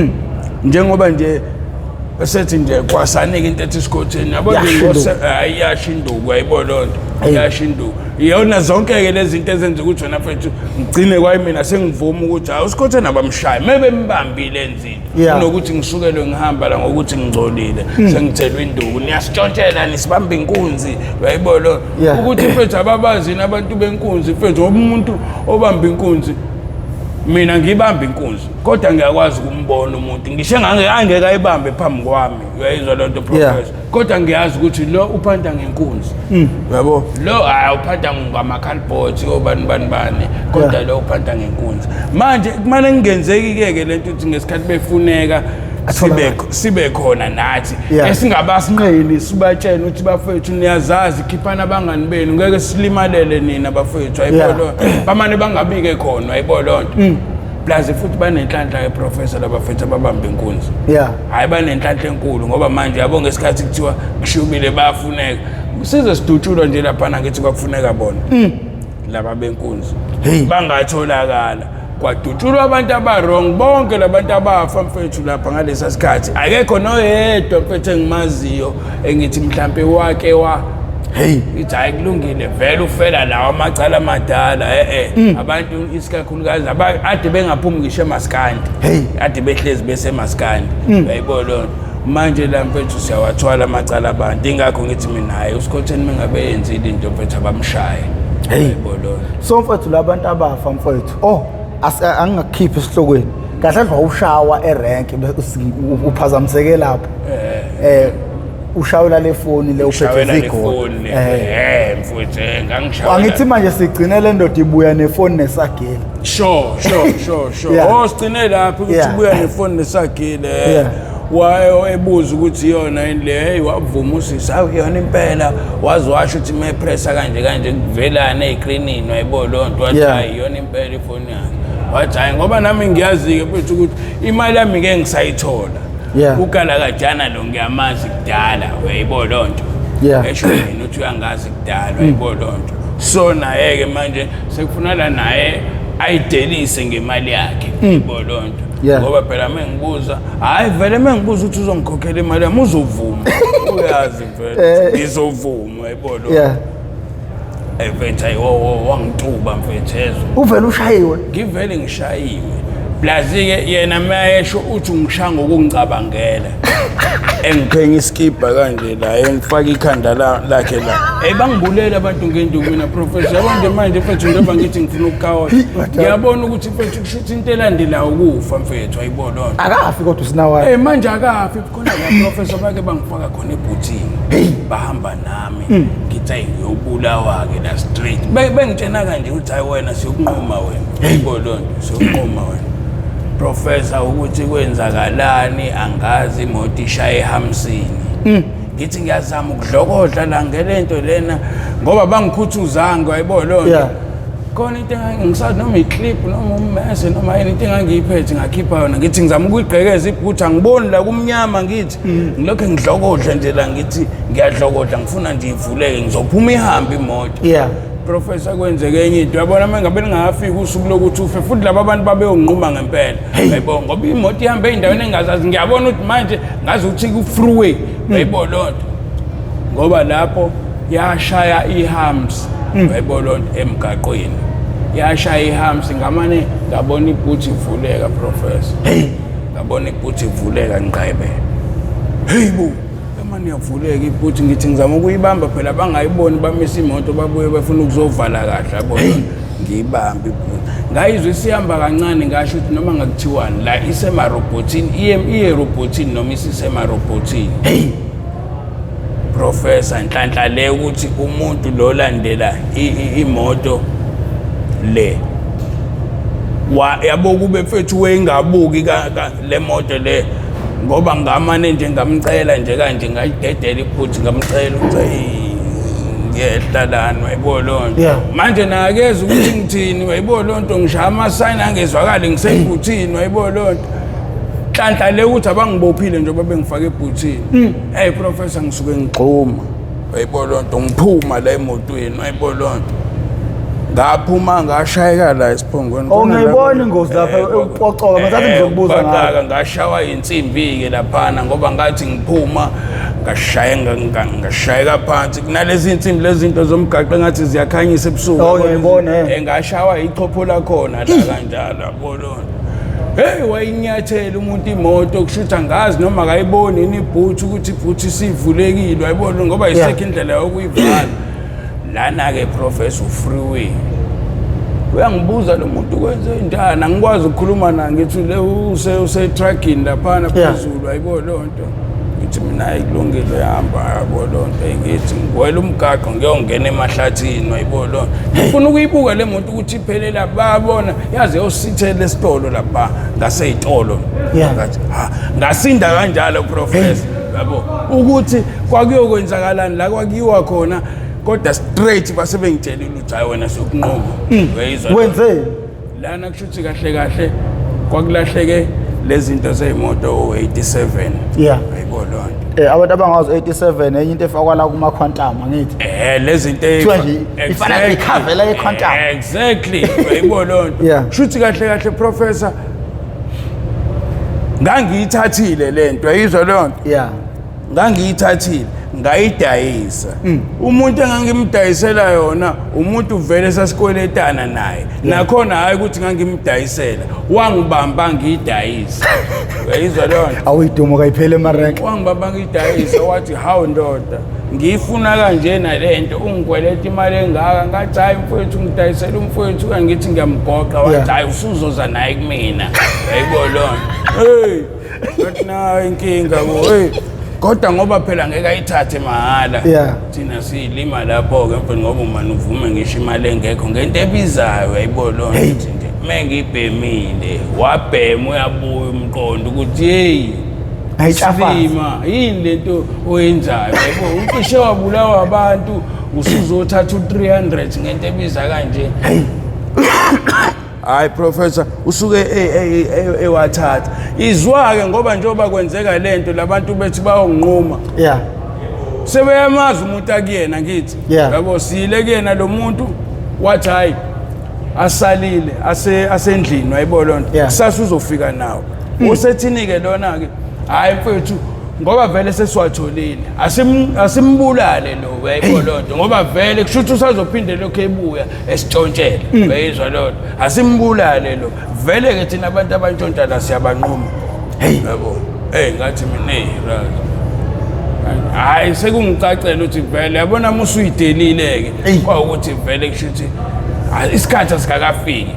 njengoba nje sethi nje kwasanike into ethi isikhotheni yabo nje Yasho induku. hayi yasho induku wayibona loo nto Hey. yasho induku iyona zonke-ke lezi zinto ezenza ukuthi wena mfethu ngigcine kwayimina sengivuma ukuthi hayi usikhotheni abamshayi mebembambile enza into Yeah. kunokuthi ngisukelwe ngihamba la ngokuthi ngingcolile sengithelwe induku niyasitshontshela nisibamba inkunzi uyayibona loo nto? Yeah. ukuthi mfethu ababazini abantu benkunzi mfethu ngoba umuntu obamba inkunzi mina ngibamba inkunzi kodwa ngiyakwazi ukumbona umuntu ngisho angeke ayibambe phambi kwami uyayizwa loo nto Yeah. professor kodwa ngiyazi ukuthi lo uphanda ngenkunzi uyabo lo hayi uphanda ngamakhalibhothi obani bani bani kodwa Yeah. lo uphanda ngenkunzi manje kumane kungenzeki-ke ke le nto ukuthi ngesikhathi befuneka Atholakale. sibe khona nathi Yeah. esingabasinqeni sibatshene ukuthi bafethu niyazazi khiphani abangani benu ngeke silimalele nina bafethu Yeah. ayibona bamane bangabike khona ayibona loo nto plus futhi banenhlanhla-ke professor labafethu ababamba inkunzi Yeah. hhayi banenhlanhla enkulu ngoba manje yabo ngesikhathi kuthiwa kushubile bayafuneka size sidutshulwa nje laphana ngithi kwakufuneka bona laba benkunzi Hey. bangatholakala kwadutshulwa abantu abarong bonke labantu abafa mfethu lapha ngalesa sikhathi akekho noyedwa mfethu engimaziyo engithi mhlampe wake wa Hey. ithi hayi kulungile vele ufela lawa amacala amadala e-e abantu isikakhulukazi ade bengaphumi ngisho emaskandi Hey. ade behlezi besemaskandi uyayibona loo nto manje la mfethu siyawathwala amacala abantu ingakho ngithi mina hhayi usikhotheni mengabe yenzile into mfethu abamshaye Hey. Uyayibona loo nto. So mfethu labantu abafa mfethu. Oh, angingakukhiphi esihlokweni. Kahle kahle wawushawa erank uphazamiseke lapho. Ushawela le foni le uphethe Ushawela le zigolo. foni le. Mfowethu ngangishawela. Angithi manje sigcine le ndoda ibuya nefoni nesagila. Sure, sure, sure, sure. Yeah. Oh, sigcine lapho ukuthi Yeah. ubuya nefoni nesagile. Yeah. Waye ebuza ukuthi iyona yini le, hey wavuma usisi, hawu iyona impela. Waze washo ukuthi mepressa kanje kanje kuvelana ey'krinini wayibona loo nto wathi Yeah. hayi iyona impela ifoni yakhe. Wathi hayi ngoba nami ngiyazi-ke mfethu ukuthi imali yami ngeke ngisayithola. Yeah. Ugalakajana lo ngiyamazi kudala, uyayibona loo nto. Yeah. Esho mina ukuthi uyangazi kudala, uyayibona loo nto. So naye-ke manje sekufunala naye ayidelise ngemali yakhe, uyayibona loo nto. Yeah. Ngoba phela uma ngibuza, hhayi vele uma ngibuza ukuthi uzongikhokhela imali yami uzovuma. Uyazi vele, ngizovuma, uyayibona loo nto. Yeah. Mfethu hayi wangituba mfethu yezwa. Uvele ushayiwe. Ngivele ngishayiwe. Plus-ke yena mayesho uthi ungishaya ngokungicabangela. Engiphenya isikibha kanje la, engifaka ikhanda lakhe la. Hey, bangibulela abantu ngenduku mina, professor. Yabo nje manje mfethu, njengoba ngithi ngifuna ukukawota. Ngiyabona ukuthi mfethu kusho ukuthi into elandelayo ukufa mfethu, ayibona loo nto. Akafi kodwa uSinawayo. Eh, manje akafi khona la, professor, bake bangifaka khona ebhuthini. Bahamba nami. Ngithi ayi, ngiyobulawa ke la straight. Bengitshena kanje ukuthi hayi wena, siyokunquma wena. Ayibo loo nto, siyokunquma wena. Professor, ukuthi kwenzakalani angazi, imoto ishaye ehamsini. Ngithi ngiyazama ukudlokodla la ngelento lena ngoba bangikhuthuzanga, wayibo loo nto. Khona into engangisazi noma i-clip noma ummese noma yini, into engangiyiphethe, ngakhipha yona, ngithi ngizama ukuyigqekeza ibhuthi, angiboni la kumnyama. Ngithi ngilokhu ngidlokodla nje la, ngithi ngiyadlokodla, ngifuna nje ivuleke, ngizophuma ihambe imoto. Professor, kwenzeke enye into, uyabona uma ngabe lingakafiki usuku lokuthi ufe futhi, laba bantu babeyonquma ngempela, yayibona, ngoba imoto ihambe ey'ndaweni engazazi. Ngiyabona ukuthi manje ngazi ukuthi ku-freeway, yayibona loo nto, ngoba lapho yashaya i-humps, yayibona loo nto, emgaqweni yashaya i-humps. Ngamane ngabona ibhuthi ivuleka, professor. Ngabona ibhuthi ivuleka ngqebe. Hey bo, mani, iyavuleka ibhuthi. Ngithi ngizama ukuyibamba phela bangayiboni, bamise imoto, babuye bafuna ukuzovala kahle, yabo. Ngiyibambe ibhuthi, ngayizwa isihamba kancane, ngasho ukuthi noma ngakuthiwani la, isemarobhothini, iye erobhothini noma isisemarobhothini. Professor, nhlanhla le ukuthi umuntu lo landela imoto le wa yabo, kube mfethu wayingabuki le moto le, ngoba ngamane nje ngamcela nje kanje, ngayidedela ibhuthi, ngamcela ukuthi "Eyi, ngiyehla lana," wayibo loo nto. Manje nakeza ukuthi ngithini, wayibo loo nto, ngishaya amasayini angezwakali, ngisebhuthini, wayibo loo nto. Nhlanhla le ukuthi abangibophile njengoba bengifake ebhuthini. Hey professor, ngisuke ngigxuma, wayibo loo nto, ngiphuma la emotweni, wayibo loo nto, ngaphuma ngashayeka la esiphongweni. Oh, ngiyayibona ingozi lapha ukupocoka, ngathi ngizokubuza ngayo. Ngayo. Ngashawa insimbi-ke laphana ngoba ngathi ngiphuma ngashaya ngashayeka phansi kunalezi insimbi, lezi zinto zomgaqo engathi ziyakhanyisa ebusuku. Oh, ngiyayibona, eh. Ngashawa ichopho lakhona la kanjalo, yabo loo nto. Hey, wayinyathela umuntu imoto, kusho ukuthi angazi noma akayiboni yini ibhuthi ukuthi ibhuthi isivulekile, wayibona ngoba isekho indlela yokuyivala lana-ke. Professor, freeway uyangibuza lo muntu kwenze njani, angikwazi ukukhuluma naye, ngithi le use-truckini laphana phezulu, ayibo loo nto. Ngithi mina hayi, kulungile, hamba, yabo loo nto. Ngithi ngiwela umgaqo ngiyongena emahlathini, wayibo loo nto, ngifuna ukuyibuka le moto ukuthi iphelela. Babona yaze yosithela esitolo lapha ngasey'tolo. Ngathi ha, ngasinda kanjalo, professor, yabo, ukuthi kwakuyokwenzakalani la kwakuyiwa khona, kodwa straight base bengitshelile ukuthi hayi wena, siyokunquma, uyayizwa loo nto? Wenzeni? Lana kusho ukuthi kahle kahle kwakulahleke lezi zinto zey'moto o-87. Ayibo loo nto. Abantu abangazi 87, enye into efakwa la kuma Quantum, angithi? Lezi zinto. Kuthiwa nje ifana nekhavela ye-Quantum. Exactly, uyayibo loo nto. Kusho ukuthi kahle kahle, professor, ngangiyithathile le nto, ayizwa leyo nto. Ngangiyithathile, ngayidayisa. Umuntu engangimdayisela yona, umuntu vele sasikweletana naye nakhona, hhayi ukuthi ngangimdayisela, wangibamba ngiyidayisa, uyayizwa leyo nto. Awuyidumo kayiphele emarenke. Wangibamba ngiyidayisa, wathi hawu ndoda, ngiyifuna kanjena le nto, ungikweleta imali engaka. Ngathi hayi mfowethu, ngidayisela umfowethu, ngithi ngiyamgoqa, wathi hhayi, usuzoza naye kumina, yayibo loo nto. Hey, ngathi nayo inkinga bo, hey, kodwa ngoba phela ngeke ayithathe mahhala. Thina siyilima lapho-ke mfethu, ngoba umane uvume ngisho imali engekho ngento ebizayo, yayibo loo nto. Nje uma ngiyibhemile, wabhema, uyabuya umqondo ukuthi yeyi. Ayitshafaza. Silima, yini lento oyenzayo, yabo, ucishe wabulawa abantu, usuzothatha u-300 ngento ebiza kanje. Hayi professor, usuke ewathatha izwa-ke, ngoba njengoba kwenzeka lento labantu bethi bayonquma, sebeyamazi umuntu akuyena, ngithi yabo, siyile kuyena lo muntu, wathi hayi, asalile asendlini, wayibona loo nto. Kusasa uzofika nawo. Usethini-ke lona-ke? Hhayi mfethu, Ngoba vele sesiwatholile, asimbulale lo, uyayibona loo nto, ngoba vele kusho ukuthi usazophinde lokhu ebuya esitshontshela, uyayizwa loo nto, asimbulale lo. Vele-ke thina abantu abantshontsha la siyabanquma. Hey. Yabo, eyi, ngathi mina, eyi, right, hhayi, sekungicacela ukuthi vele, yabona, uma usuyidelile-ke, Eyi. kwawukuthi vele kusho ukuthi isikhathi asikakafiki.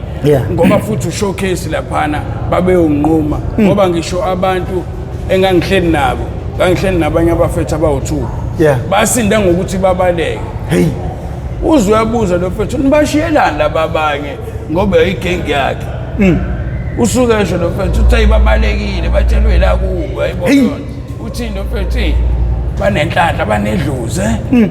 Ngoba futhi ushowcase laphana babeyonquma, ngoba ngisho abantu engangihleli nabo, ngangihleli nabanye abafethu abawu-2, basinda ngokuthi babaleke. Hey. Uze uyabuza lo mfethu, nibashiyelani laba abanye, ngoba igengi yakhe. Usuke esho lo mfethu uthi, ayi, babalekile, batshelwe la kubo. Hey. Ayibona, uthini lo mfethu? "Hey, banenhlanhla, banedlozi, eh,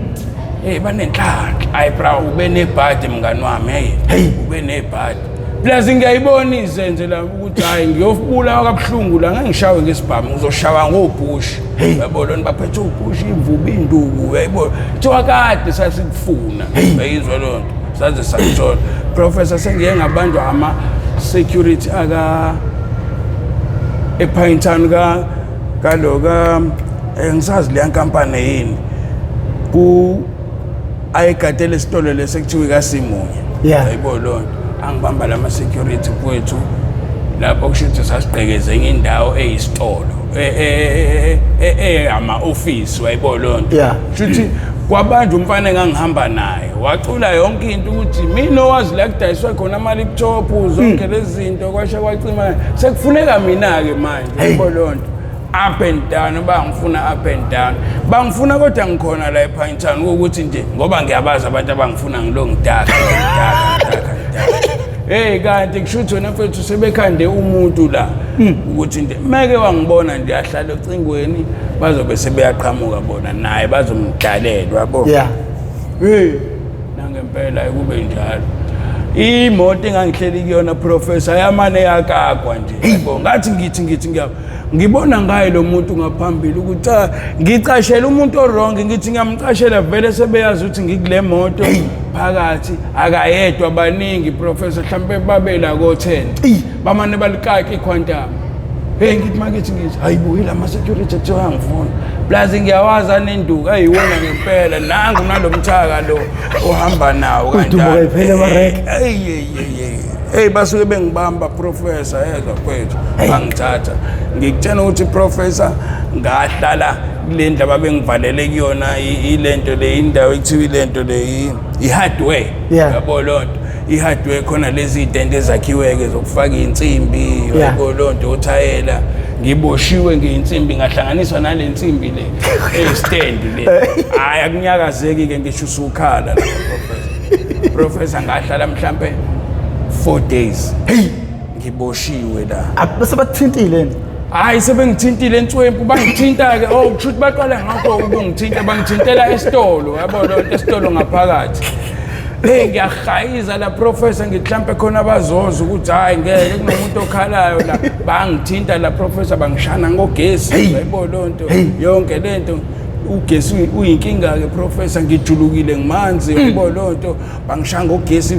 hey, banenhlanhla." Ayi bra, ube nebhadi mngani wami, hey. Hey. Ube nebhadi, plus ngiyayibona izenze la ukuthi hayi, ngiyobulawa kabuhlungu la, ngeke ngishawe ngesibhamu, ngizoshawa ngobhushi. Uyabona, lona baphethe ubhushi, imvubu, induku, uyayibona, kuthiwa kade sasikufuna, uyayizwa loo nto, saze sakuthola, professor. Sengiye ngabanjwa ama-security aka ePinetown ka kalo ka ngisazi leya nkampani yini, ku ayigadele isitolo lesi ekuthiwa ikasimunye. Ayibo loo nto, angibamba lama security kwethu lapho, kusho ukuthi sasigqekeze enye indawo eyisitolo, ama-ofisi, wayibo loo nto. Kusho ukuthi kwabanjwa umfana engangihamba naye, wacula yonke into ukuthi mina owazi la kudayiswe khona ama-laptop, zonke lezi zinto, kwasha kwacima, sekufuneka mina-ke manje. Hey. Yabo loo nto, up and down bangifuna, up and down bangifuna, kodwa ngikhona la ePinetown ukuthi nje ngoba ngiyabazi abantu abangifuna, ngilo ngidaka, ngidaka, ngidaka, ngidaka. Hey, kanti kusho ukuthi wena mfethu sebekhande umuntu la ukuthi nje meke wangibona nje ahlala ocingweni, bazobe sebeyaqhamuka bona naye, bazomdalela, yabo. Hey, nangempela kube njalo. Imoto engangihleli kuyona, professor, yamane yakakwa nje, yabo. Ngathi ngithi ngibona ngaye lo muntu ngaphambili ukuthi cha, ngicashela umuntu o-wrong, ngithi ngiyamcashela, vele sebeyazi ukuthi ngikule moto phakathi, akayedwa, baningi, professor, mhlambe babela ko-10. Eyi. Bamane balikaka iQuantum. Hey, ngithi makithi ngithi hayibo, yila security kuthiwa angifuna, plus ngiyawazi anenduku ayiwona ngempela, nangu nalo mthaka lo ohamba nawo. Udumo kayiphele emareke. Hey, hey, hey, hey, hey, basuke bengibamba, professor, yezwa kwethu, bangithatha. Ngikutshela ukuthi, professor, ngahlala kule ndlu ababengivalele kuyona, ilento le, indawo ekuthiwa ilento le, i-hardware. Yabo loo nto, i-hardware khona, lezi iy'tende ezakhiwe-ke zokufaka iy'nsimbi. Yabo loo nto, uthayela, ngiboshiwe ngey'nsimbi, ngahlanganiswa nale nsimbi le eyi-stand le, hhayi, akunyakazeki-ke ngisho usukhala lapha, professor. Professor, ngahlala mhlampe 4 days Hey. ngiboshiwe la. Ah, bese bakuthintile yini? Hayi, sebengithintile enswempu, bangithinta-ke. Oh, kusho ukuthi baqale ngakho ukungithinta, bangithintela esitolo, yabo loo nto, esitolo ngaphakathi. Hey, ngiyahayiza la, professor, ngithi mhlampe khona bazoza ukuthi hhayi, ngeke, kunomuntu okhalayo la. Bangithinta la, professor, bangishana ngogesi. Hey. Yayibona loo nto. Hey. Yonke le nto, ugesi uyinkinga-ke, professor, ngijulukile, ngimanzi, yayibona loo nto, bangishaya ngogesi.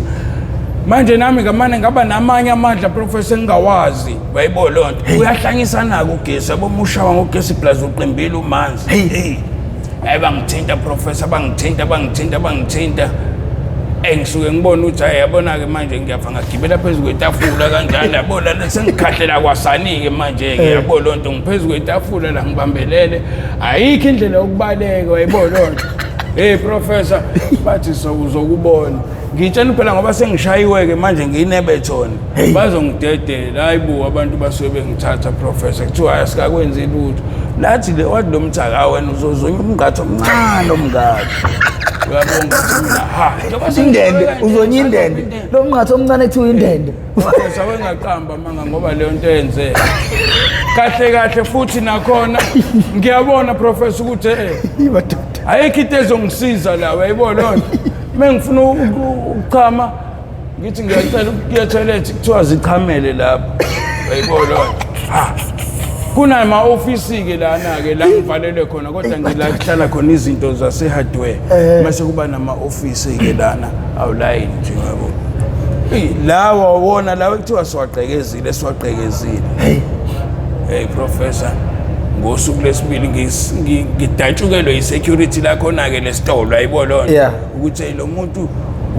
Manje nami ngamane ngaba namanye amandla, professor, engingawazi, uyayibona loo nto, uyahlanyisana-ke ugesi, yabo, uma ushawa ngogesi plus uqimbile, umanzi. Hey. Hey, hayi, bangithinta, professor, bangithinta, bangithinta, bangithinta. Engisuke ngibona ukuthi hayi, yabona-ke manje ngiyafa, ngagibela phezu kwetafula kanjani, yabona, sengikhahlela kwasani-ke manje-ke, yabo loo nto, ngiphezu kwetafula la, ngibambelele, ayikho indlela yokubaleka, wayibona loo nto. Hey professor, bathi so uzokubona, ngitshela phela ngoba sengishayiwe-ke manje, ngiyinebethoni, bazongidedela. Hayi bo, abantu basuke bengithatha, professor, kuthiwa hayi, asikakwenzi lutho. Lathi le, wathi lo mthaka, wena uzozunya umngatho omncane omngaka, uyabonga, ukuthi mina ha, njengoba sengishayiwe Indende, kanje, uzonya indende. ngisazoba Lo mngatho omncane kuthiwa indende. Professor, wengaqamba amanga ngoba leyo nto yenzeka kahle kahle, futhi nakhona ngiyabona, professor, ukuthi Madoda. Ayikho into ezongisiza la, uyayibona loo nto. Uma ngifuna ukuchama, ngithi ngiyacela ukuya toilet, kuthiwa zichamele lapho, uyayibona loo nto. Ha, kunama-ofisi-ke lana-ke la ngivalelwe khona, kodwa ngila kuhlala khona izinto zase-hardware, mase kuba nama-ofisi-ke lana, awulayini nje, yabo. Eyi, lawa wona lawa ekuthiwa siwagqekezile, siwagqekezile. Hey. Hey professor, Ngosuku lwesibili ngidatshukelwe yi-security lakhona-ke lesitolo, ayibo loo nto. Ukuthi hey, lo muntu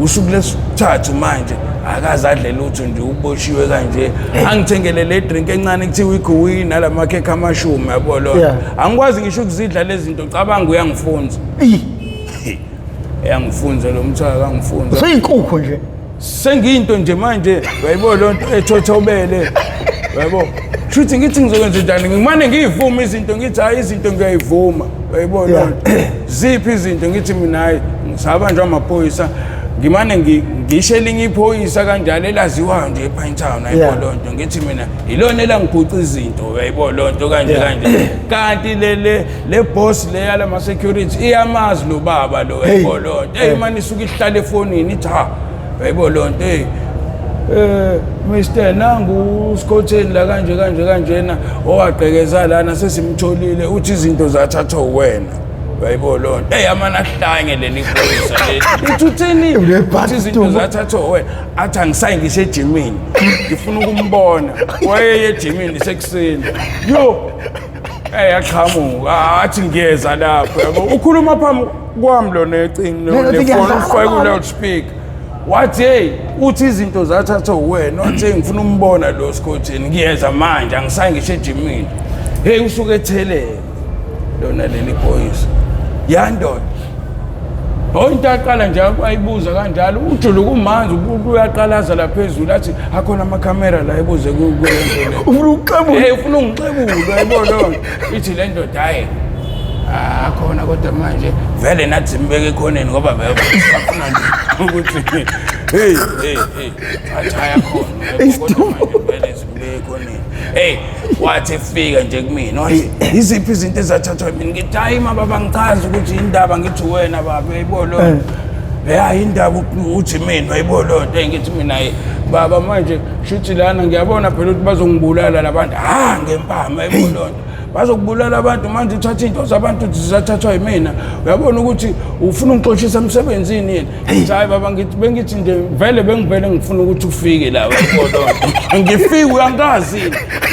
usuku lesithathu manje akaze adle lutho nje, uboshiwe kanje. Angithengele le drink encane kuthiwa iguwi nalamakhekhe 10, yabo loo nto. Angikwazi ngisho ukuzidla lezi zinto, cabanga uyangifunza. Uyangifunza lo mthaka, angifunza. Useyinkukhu nje. Sengiyinto nje manje, uyayibona loo nto ethothobele, uyaybo. Shuthi ngithi ngizokwenza njani, ngimane ngiyivuma izinto, ngithi hhayi izinto ngiyayivuma, uyayibona loo nto. Ziphi izinto? Ngithi mina hhayi ngisabanjwa amaphoyisa, ngimane ngisho elinye iphoyisa kanjalo elaziwayo nje ePinetown, uyayibona loo nto. Ngithi mina yilona elangiphuca izinto, uyayibona loo nto kanje kanje. Kanti le boss le yalama security iyamazi lo baba lo, uyayibona loo nto. Hey mani isuke ihlale efonini ithi ha, uyayibona loo nto. Hey Mr nangu uSkhotheni la kanje kanje kanjena owagqekeza lana, sesimtholile, uthi izinto zathathwa wena, uyayibona loo nto. Hey amana ahlange leli phoyisa leli, ithi uthini? Uthi izinto zathathwa wena. Athi angisayi ngisho ejimini, ngifuna ukumbona. Wayeye ejimini sekuseni, yo yaqhamuka athi ngiyeza lapho, yabo. Ukhuluma phambi kwami lo necingo nefoni ufake ku-loudspeaker, wathi hey, uthi izinto zathathwa wena, wathi hey ngifuna umbona lo Skhotheni, ngiyeza manje, angisayi ngisho ejimini. Hey usuke ethelele lona leli phoyisa, yandoda. Oh into aqala nje ayibuza kanjalo, ujuluka umanzi, uyaqalaza la phezulu, athi akhona amakhamera la, ebuze kulento le. Ufuna ukuxebula. Eh ufuna ungixebula, uyayibona loo nto. Ithi le ndoda hayi akhona, kodwa manje vele nathi simbeke ekhoneni ngoba bafuna nje ukuthi hey hey hey, athi ayakhona, kodwa manje vele simbeke ekhoneni. Hey wathi efika nje kumina, wathi iziphi izinto ezathathwa mina? Ngithi hayi baba, ngichaza ukuthi indaba, ngithi wena baba, uyayibona loo nto. Ya indaba uthi mina, uyayibona loo nto. Ngithi mina hayi baba, manje shuthi lana ngiyabona phela ukuthi bazongibulala labantu, ha ngempama, uyayibona loo nto, bazokubulala abantu manje, uthatha into zabantu zizathathwa yimina, uyabona ukuthi ufuna ungixoshisa emsebenzini yini? Ngithi hayi baba, ngithi bengithi nje vele bengivele ngifuna ukuthi ufike la, uyayibona loo nto. Ngifike uyangazi,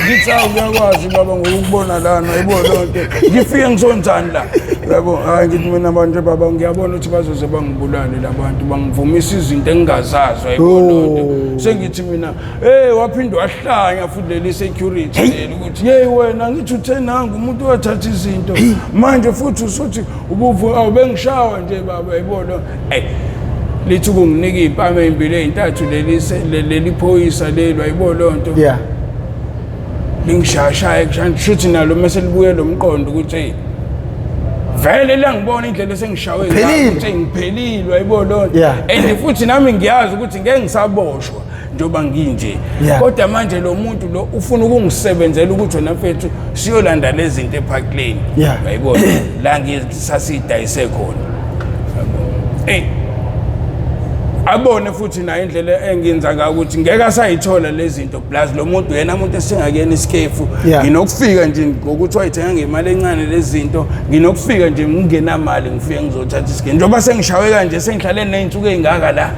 ngithi hawu ngiyakwazi baba ngokukubona lana, uyayibona loo nto, ngifike ngisonjani la, yabo. Hayi ngithi mina manje baba, ngiyabona ukuthi bazoze bangibulale labantu, bangivumisa izinto engingazazi, uyayibona loo nto. Sengithi mina hey, waphinde wahlanya futhi leli security leli ukuthi hey wena, ngithi uthe nangu umuntu wathatha izinto, manje futhi usuthi ubuvu awubengishawa nje baba, uyayibona. Hey lithi ukunginika iy'mpama ey'mbili ey'ntathu leli phoyisa leli, uyayibona loo nto. Lingishayashaye kushuthi nalo mase libuye lo mqondo ukuthi hey vele liyangibona indlela esengishawe ngayo ukuthi ngiphelile, uyayibona loo nto. And futhi nami ngiyazi ukuthi ngeke ngisaboshwa njengoba nginje, kodwa manje lo muntu lo ufuna ukungisebenzela ukuthi wena mfethu siyolanda lezi zinto ePark Lane, uyayibona la ngisasidayise khona. Hey abone futhi naye indlela engenza ngayo ukuthi ngeke asayithola lezi zinto, plus lo muntu yena umuntu esingakuyena isikefu. Nginokufika nje ngokuthi wayithenga ngemali encane lezi zinto, nginokufika nje ngingenamali, ngifike ngizothatha isikefu njengoba sengishawe kanje, sengihlale ney'nsuku ey'ngaka la,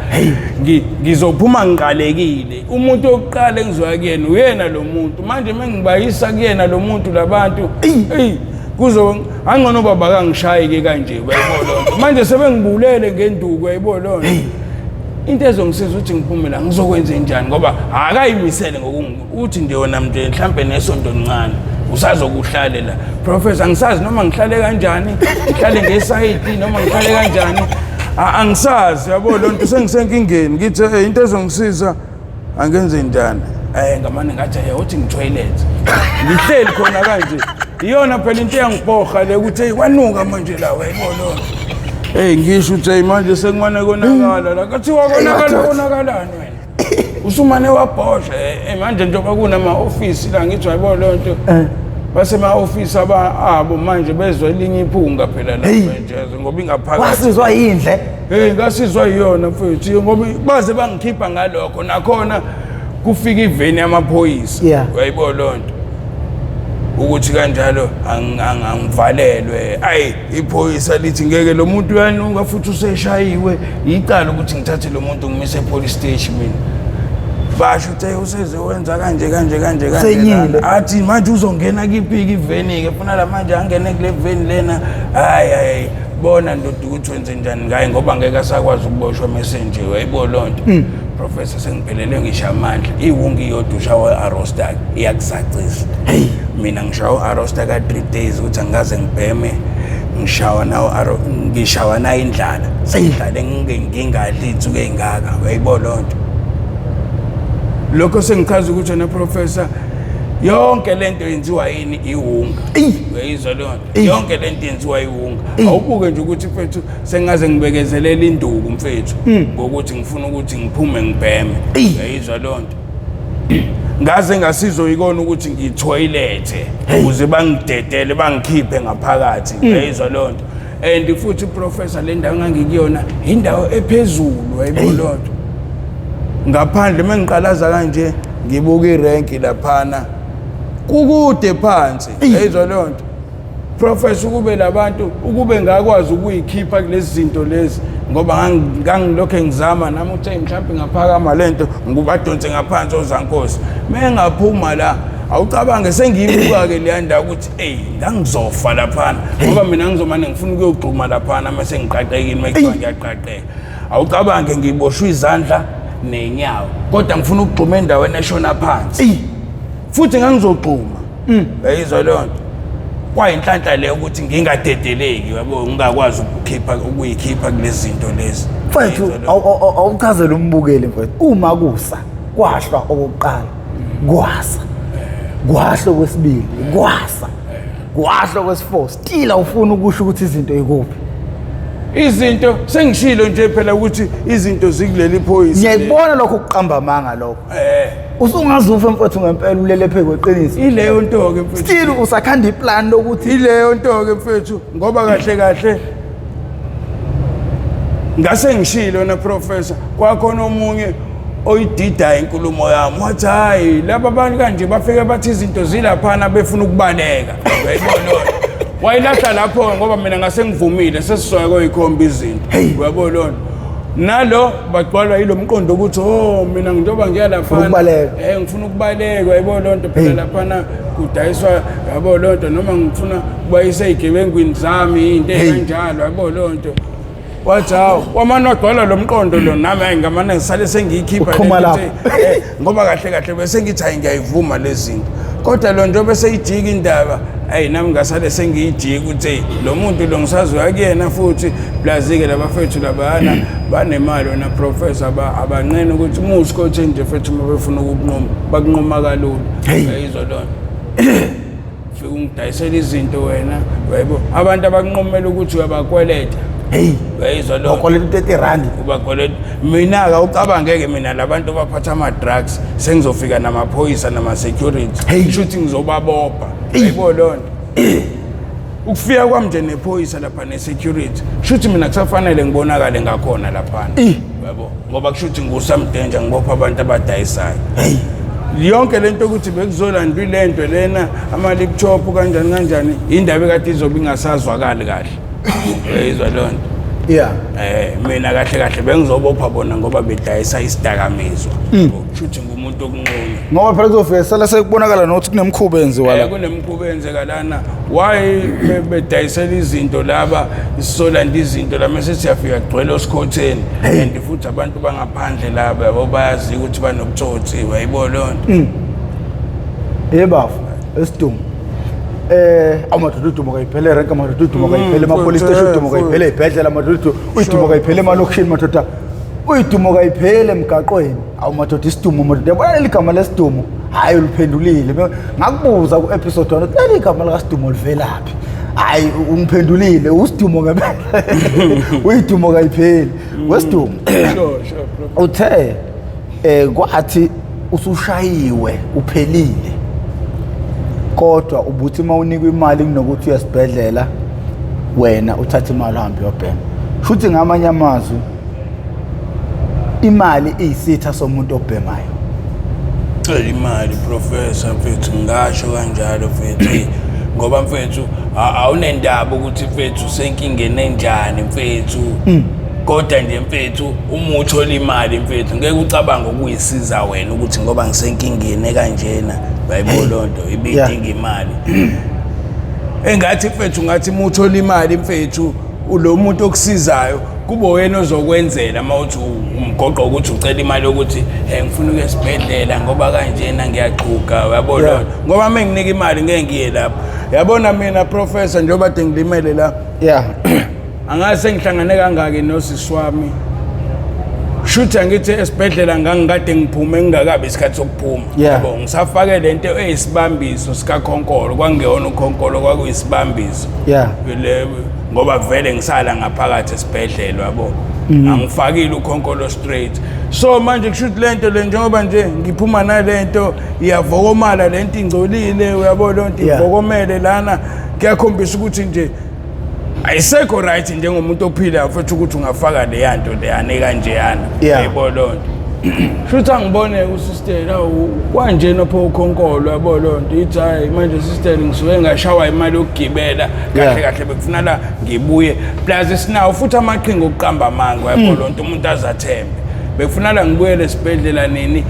ngizophuma ngiqalekile. Umuntu wokuqala engizoya kuyena uyena lo muntu manje, uma ngibayisa kuyena lo muntu labantu, eyi kuzo angcono baba kangishayi-ke kanje, uyayibona loo nto. Manje sebengibulele ngenduku, uyayibona loo nto. Into ezongisiza ukuthi ngiphume la ngizokwenza njani, ngoba akayimisele uthi nje wona nje mhlampe nesonto lincane usazokuhlale la professor, angisazi noma ngihlale kanjani, ngihlale ngesayidi noma ngihlale kanjani, angisazi, yabo loo nto. Sengisenkingeni, ngithi into ezongisiza angenze njani? Ngamane ngathi uthi ngitoilet, ngihleli khona kanje, iyona phela into eyangipoha le ukuthi hey kwanuka manje la, uyayibona loo nto. Hey ngisho ukuthi hey manje sekumane konakala la, kuthiwa konakala konakalani wena usumane wabhosha. Manje njengoba kunama-ofisi la, ngithi uyayibona loo nto, basema-ofisi abo manje bezwa elinye iphunga phela la manje ngoba ingaphakathi. Wasizwa yindle. Hey ngasizwa yiyona mfethu, ngoba baze bangikhipha ngalokho, nakhona kufika iveni yamaphoyisa, uyayibona loo nto, ukuthi kanjalo angivalelwe. Ayi iphoyisa lithi ngeke lo muntu uyanuka futhi useshayiwe, icala ukuthi ngithathe lo muntu ngimise epolice station mina. Basho ukuthi, "Hey, useze wenza kanje kanje kanje kanje." Usenyile. Lana. Athi manje uzongena kiphi iveni-ke, funa la manje angene kule veni lena. Hayi hayi, bona ndoda ukuthi wenze njani ngaye, ngoba ngeke asakwazi ukuboshwa mesenje, wayibo loo nto. Professor, sengiphelelwe ngisho amandla. Iwunga iyodwa ushawa i-arosta, iyakusacisa. Mina ngishawa u-arosta ka-3 days ukuthi angikaze ngibheme. Ngishawa nawo ngishawa nayo indlala, sengihlale ngingadli iy'nsuku ey'ngaka, uyayibo loo nto. Lokho sengichaza ukuthi wena professor, yonke lento yenziwa yini? Iwunga. Uyayizwa leyo nto? Yonke lento yenziwa iwunga. Awubuke nje ukuthi mfethu sengaze ngibekezelela induku mfethu ngokuthi ngifuna ukuthi ngiphume ngibheme. Uyayizwa leyo nto? Ngaze ngasizwa yikona ukuthi ngithoyilethe ukuze bangidedele bangikhiphe ngaphakathi. Uyayizwa leyo nto? And futhi professor, le ndawo engangikuyona indawo ephezulu, uyayibona leyo nto? Ngaphandle mengiqalaza kanje ngibuka irenki laphana kukude phansi. Uyayizwa leyo nto professor? Ukube labantu, ukube ngakwazi ukuyikhipha kulezi zinto lezi, ngoba ngangilokhu ngizama nami ukuthi hey, mhlawumbe ngaphakama lento ngubadonse ngaphansi ozankosi mengaphuma la. Awucabange sengiyibuka-ke leya ndawo ukuthi eyi, ngangizofa laphana, ngoba mina ngizomane ngifuna ukuyogxuma laphana mase ngiqaqekile, uma kuthiwa ngiyaqaqeka. Awucabange ngiboshwe izandla nenyawo, kodwa ngifuna ukugxuma endaweni eshona phansi, futhi ngangizogxuma. Uyayizwa leyo nto? Kwayinhlanhla leyo ukuthi ngingadedeleki, yabo, ngingakwazi ukukhipha ukuyikhipha kulezi zinto lezi. Mfethu, Uyayizwa leyo nto? Awuchazele umbukeli mfethu, uma kusa kwahlwa okokuqala, kwasa kwahlwa kwesibili, kwasa kwahlwa kwesi-4, still awufuna ukusho ukuthi izinto ikuphi? Izinto sengishilo nje phela ukuthi izinto zikuleli phoyisa. Ngiyayibona lokho kuqamba amanga lokho. Usungaze ufe mfethu ngempela, ulele phezu kweqiniso. Ileyo nto-ke mfethu. Still usakhanda iplan lokuthi Ileyo nto-ke mfethu, ngoba kahle kahle ngase ngishilo na professor, kwakhona omunye oyididayo inkulumo yami, wathi hayi, laba bantu kanje bafike bathi izinto zilaphana, befuna ukubaleka. Uyayibona leyo nto? Wayilahla lapho, ngoba mina ngase ngivumile sesisoya koyikhomba izinto. Uyabona leyo nto? Nalo bagcwalwa yilo mqondo ukuthi, oh, mina njengoba ngiya laphana, Ukubaleka. Ngifuna ukubaleka, uyayibona leyo nto phela? Laphana kudayiswa, yabo leyo nto, noma ngifuna kubayisa ey'gebengwini zami, into ey'kanjalo, yabo leyo nto. Wathi hawu, wamane wagcwala lo mqondo lo, nami hayi, ngamane ngisale sengiyikhipha Uxhuma le nto lapho. ukuthi, ngoba kahle kahle bese ngithi hayi, ngiyayivuma lezi zinto, kodwa lo njengoba seyijika indaba, ayi, nami ngasale sengiyijika ukuthi hey, lo muntu lo ngisazoya kuyena futhi. Plus-ke labafethu labayana banemali wena professor, abanqeni ukuthi uma usikhotheni nje fethu, uma befuna ukukunquma bakunquma kalula. Uyayizwa loo nto? Fike ungidayisela izinto wena, uyaybo, abantu abakunqumela ukuthi uyabakweleta. Uyayizwa loo nto? Wakweleta u-30 rand. Ubakweleta. Mina-ke awucabangeke, mina labantu abaphatha ama-drugs sengizofika namaphoyisa nama-security, kusho ukuthi ngizobabopha. Uyaybo loo nto? Ukufika kwami nje nephoyisa lapha ne-security, kusho ukuthi mina kusafanele ngibonakale ngakhona laphana, yabo, ngoba kusho ukuthi ngu-some danger, ngibopha abantu abadayisayo. Yonke lento ukuthi bekuzolandwa ilento lena, ama-laptop, kanjani kanjani, indaba ekade izobe ingasazwakali kahle. Uyayizwa leyo nto? Mina kahle kahle bengizobopha bona ngoba bedayisa isidakamizwa, kusho ukuthi ngumuntu okunqunywa. Ngoba phela kuzofika sala sekubonakala nokuthi kunemkhuba enziwa la. Kunemkhuba eyenzeka lana. Why bedayisela izinto laba, sisolanda izinto la, mase siyafika kugcwele osikhotheni, and futhi abantu bangaphandle laba, yabo, bayazi ukuthi banobutsotsi, wayibona leyo nto? Yebafo, esidumo, amadoda, udumo kayiphele renke amadoda, udumo kayiphele ema-police station, udumo kayiphele ey'bhedlela amadoda, udumo kayiphele emalokishini madoda, uyidumo kayiphele emgaqweni. Awu madoda, isidumo madoda, yabona leli gama lesidumo, hhayi, uliphendulile. Ngakubuza ku-episode 1 ukuthi leli gama likasidumo livelaphi. Hhayi, ungiphendulile, usidumo ngempela, uyidumo kayipheli wesidumo. Sure, bro. Uthe kwathi usushayiwe uphelile, kodwa ubuthi uma unikwa imali kunokuthi uyesibhedlela wena uthatha imali uhambe uyobhema. Shuthi ngamanye amazwi imali iyisitha somuntu obhemayo. Cela imali professor mfethu, ngingasho kanjalo mfethu, ngoba mfethu awunendaba ukuthi mfethu senkingeni enjani mfethu. Kodwa nje mfethu, uma uthola imali mfethu, ngeke ucabange ukuyisiza wena ukuthi ngoba ngisenkingeni ekanjena, uyayibona loo nto ibidinga imali. Engathi mfethu, ngathi uma uthola imali mfethu, lo muntu okusizayo kube wena ozokwenzela. Uma uthi umgoqo ukuthi ucela imali yokuthi ngifuna ukuya esibhedlela ngoba kanjena ngiyaxhuga, uyabona? Ngoba uma nginika imali ngeke ngiye lapho, yabona. Mina professor, njengoba kade ngilimele la, angazi sengihlangane kangaki nosisi wami. Shuthi angithi esibhedlela ngangikade ngiphume ngingakabi isikhathi sokuphuma. Yabo, ngisafake lento eyisibambiso sikakhonkolo, kwangeyona ukhonkolo, kwakuyisibambiso. Le ngoba vele ngisala ngaphakathi esibhedlela, yabo, angifakile ukhonkolo straight. So manje kusho ukuthi lento le, njengoba nje ngiphuma nalento, iyavokomala lento, ingcolile, uyabo lonto, ivokomele lana, kuyakhombisa ukuthi nje ayisekho right njengomuntu ophilayo futhi ukuthi ungafaka leya nto leyana ekanjeyana. Yayibona loo nto. Shuthi angibone usistela awu kwanjena pho ukhonkolo, yabo loo nto. Ithi hayi manje sister, ngisuke ngashawa imali yokugibela kahle. Kahle bekufuna la ngibuye, plus sinawo futhi amaqhinga okuqamba amanga, yabo loo nto, umuntu azathembe. Bekufuna la ngibuyele esibhedlela nini?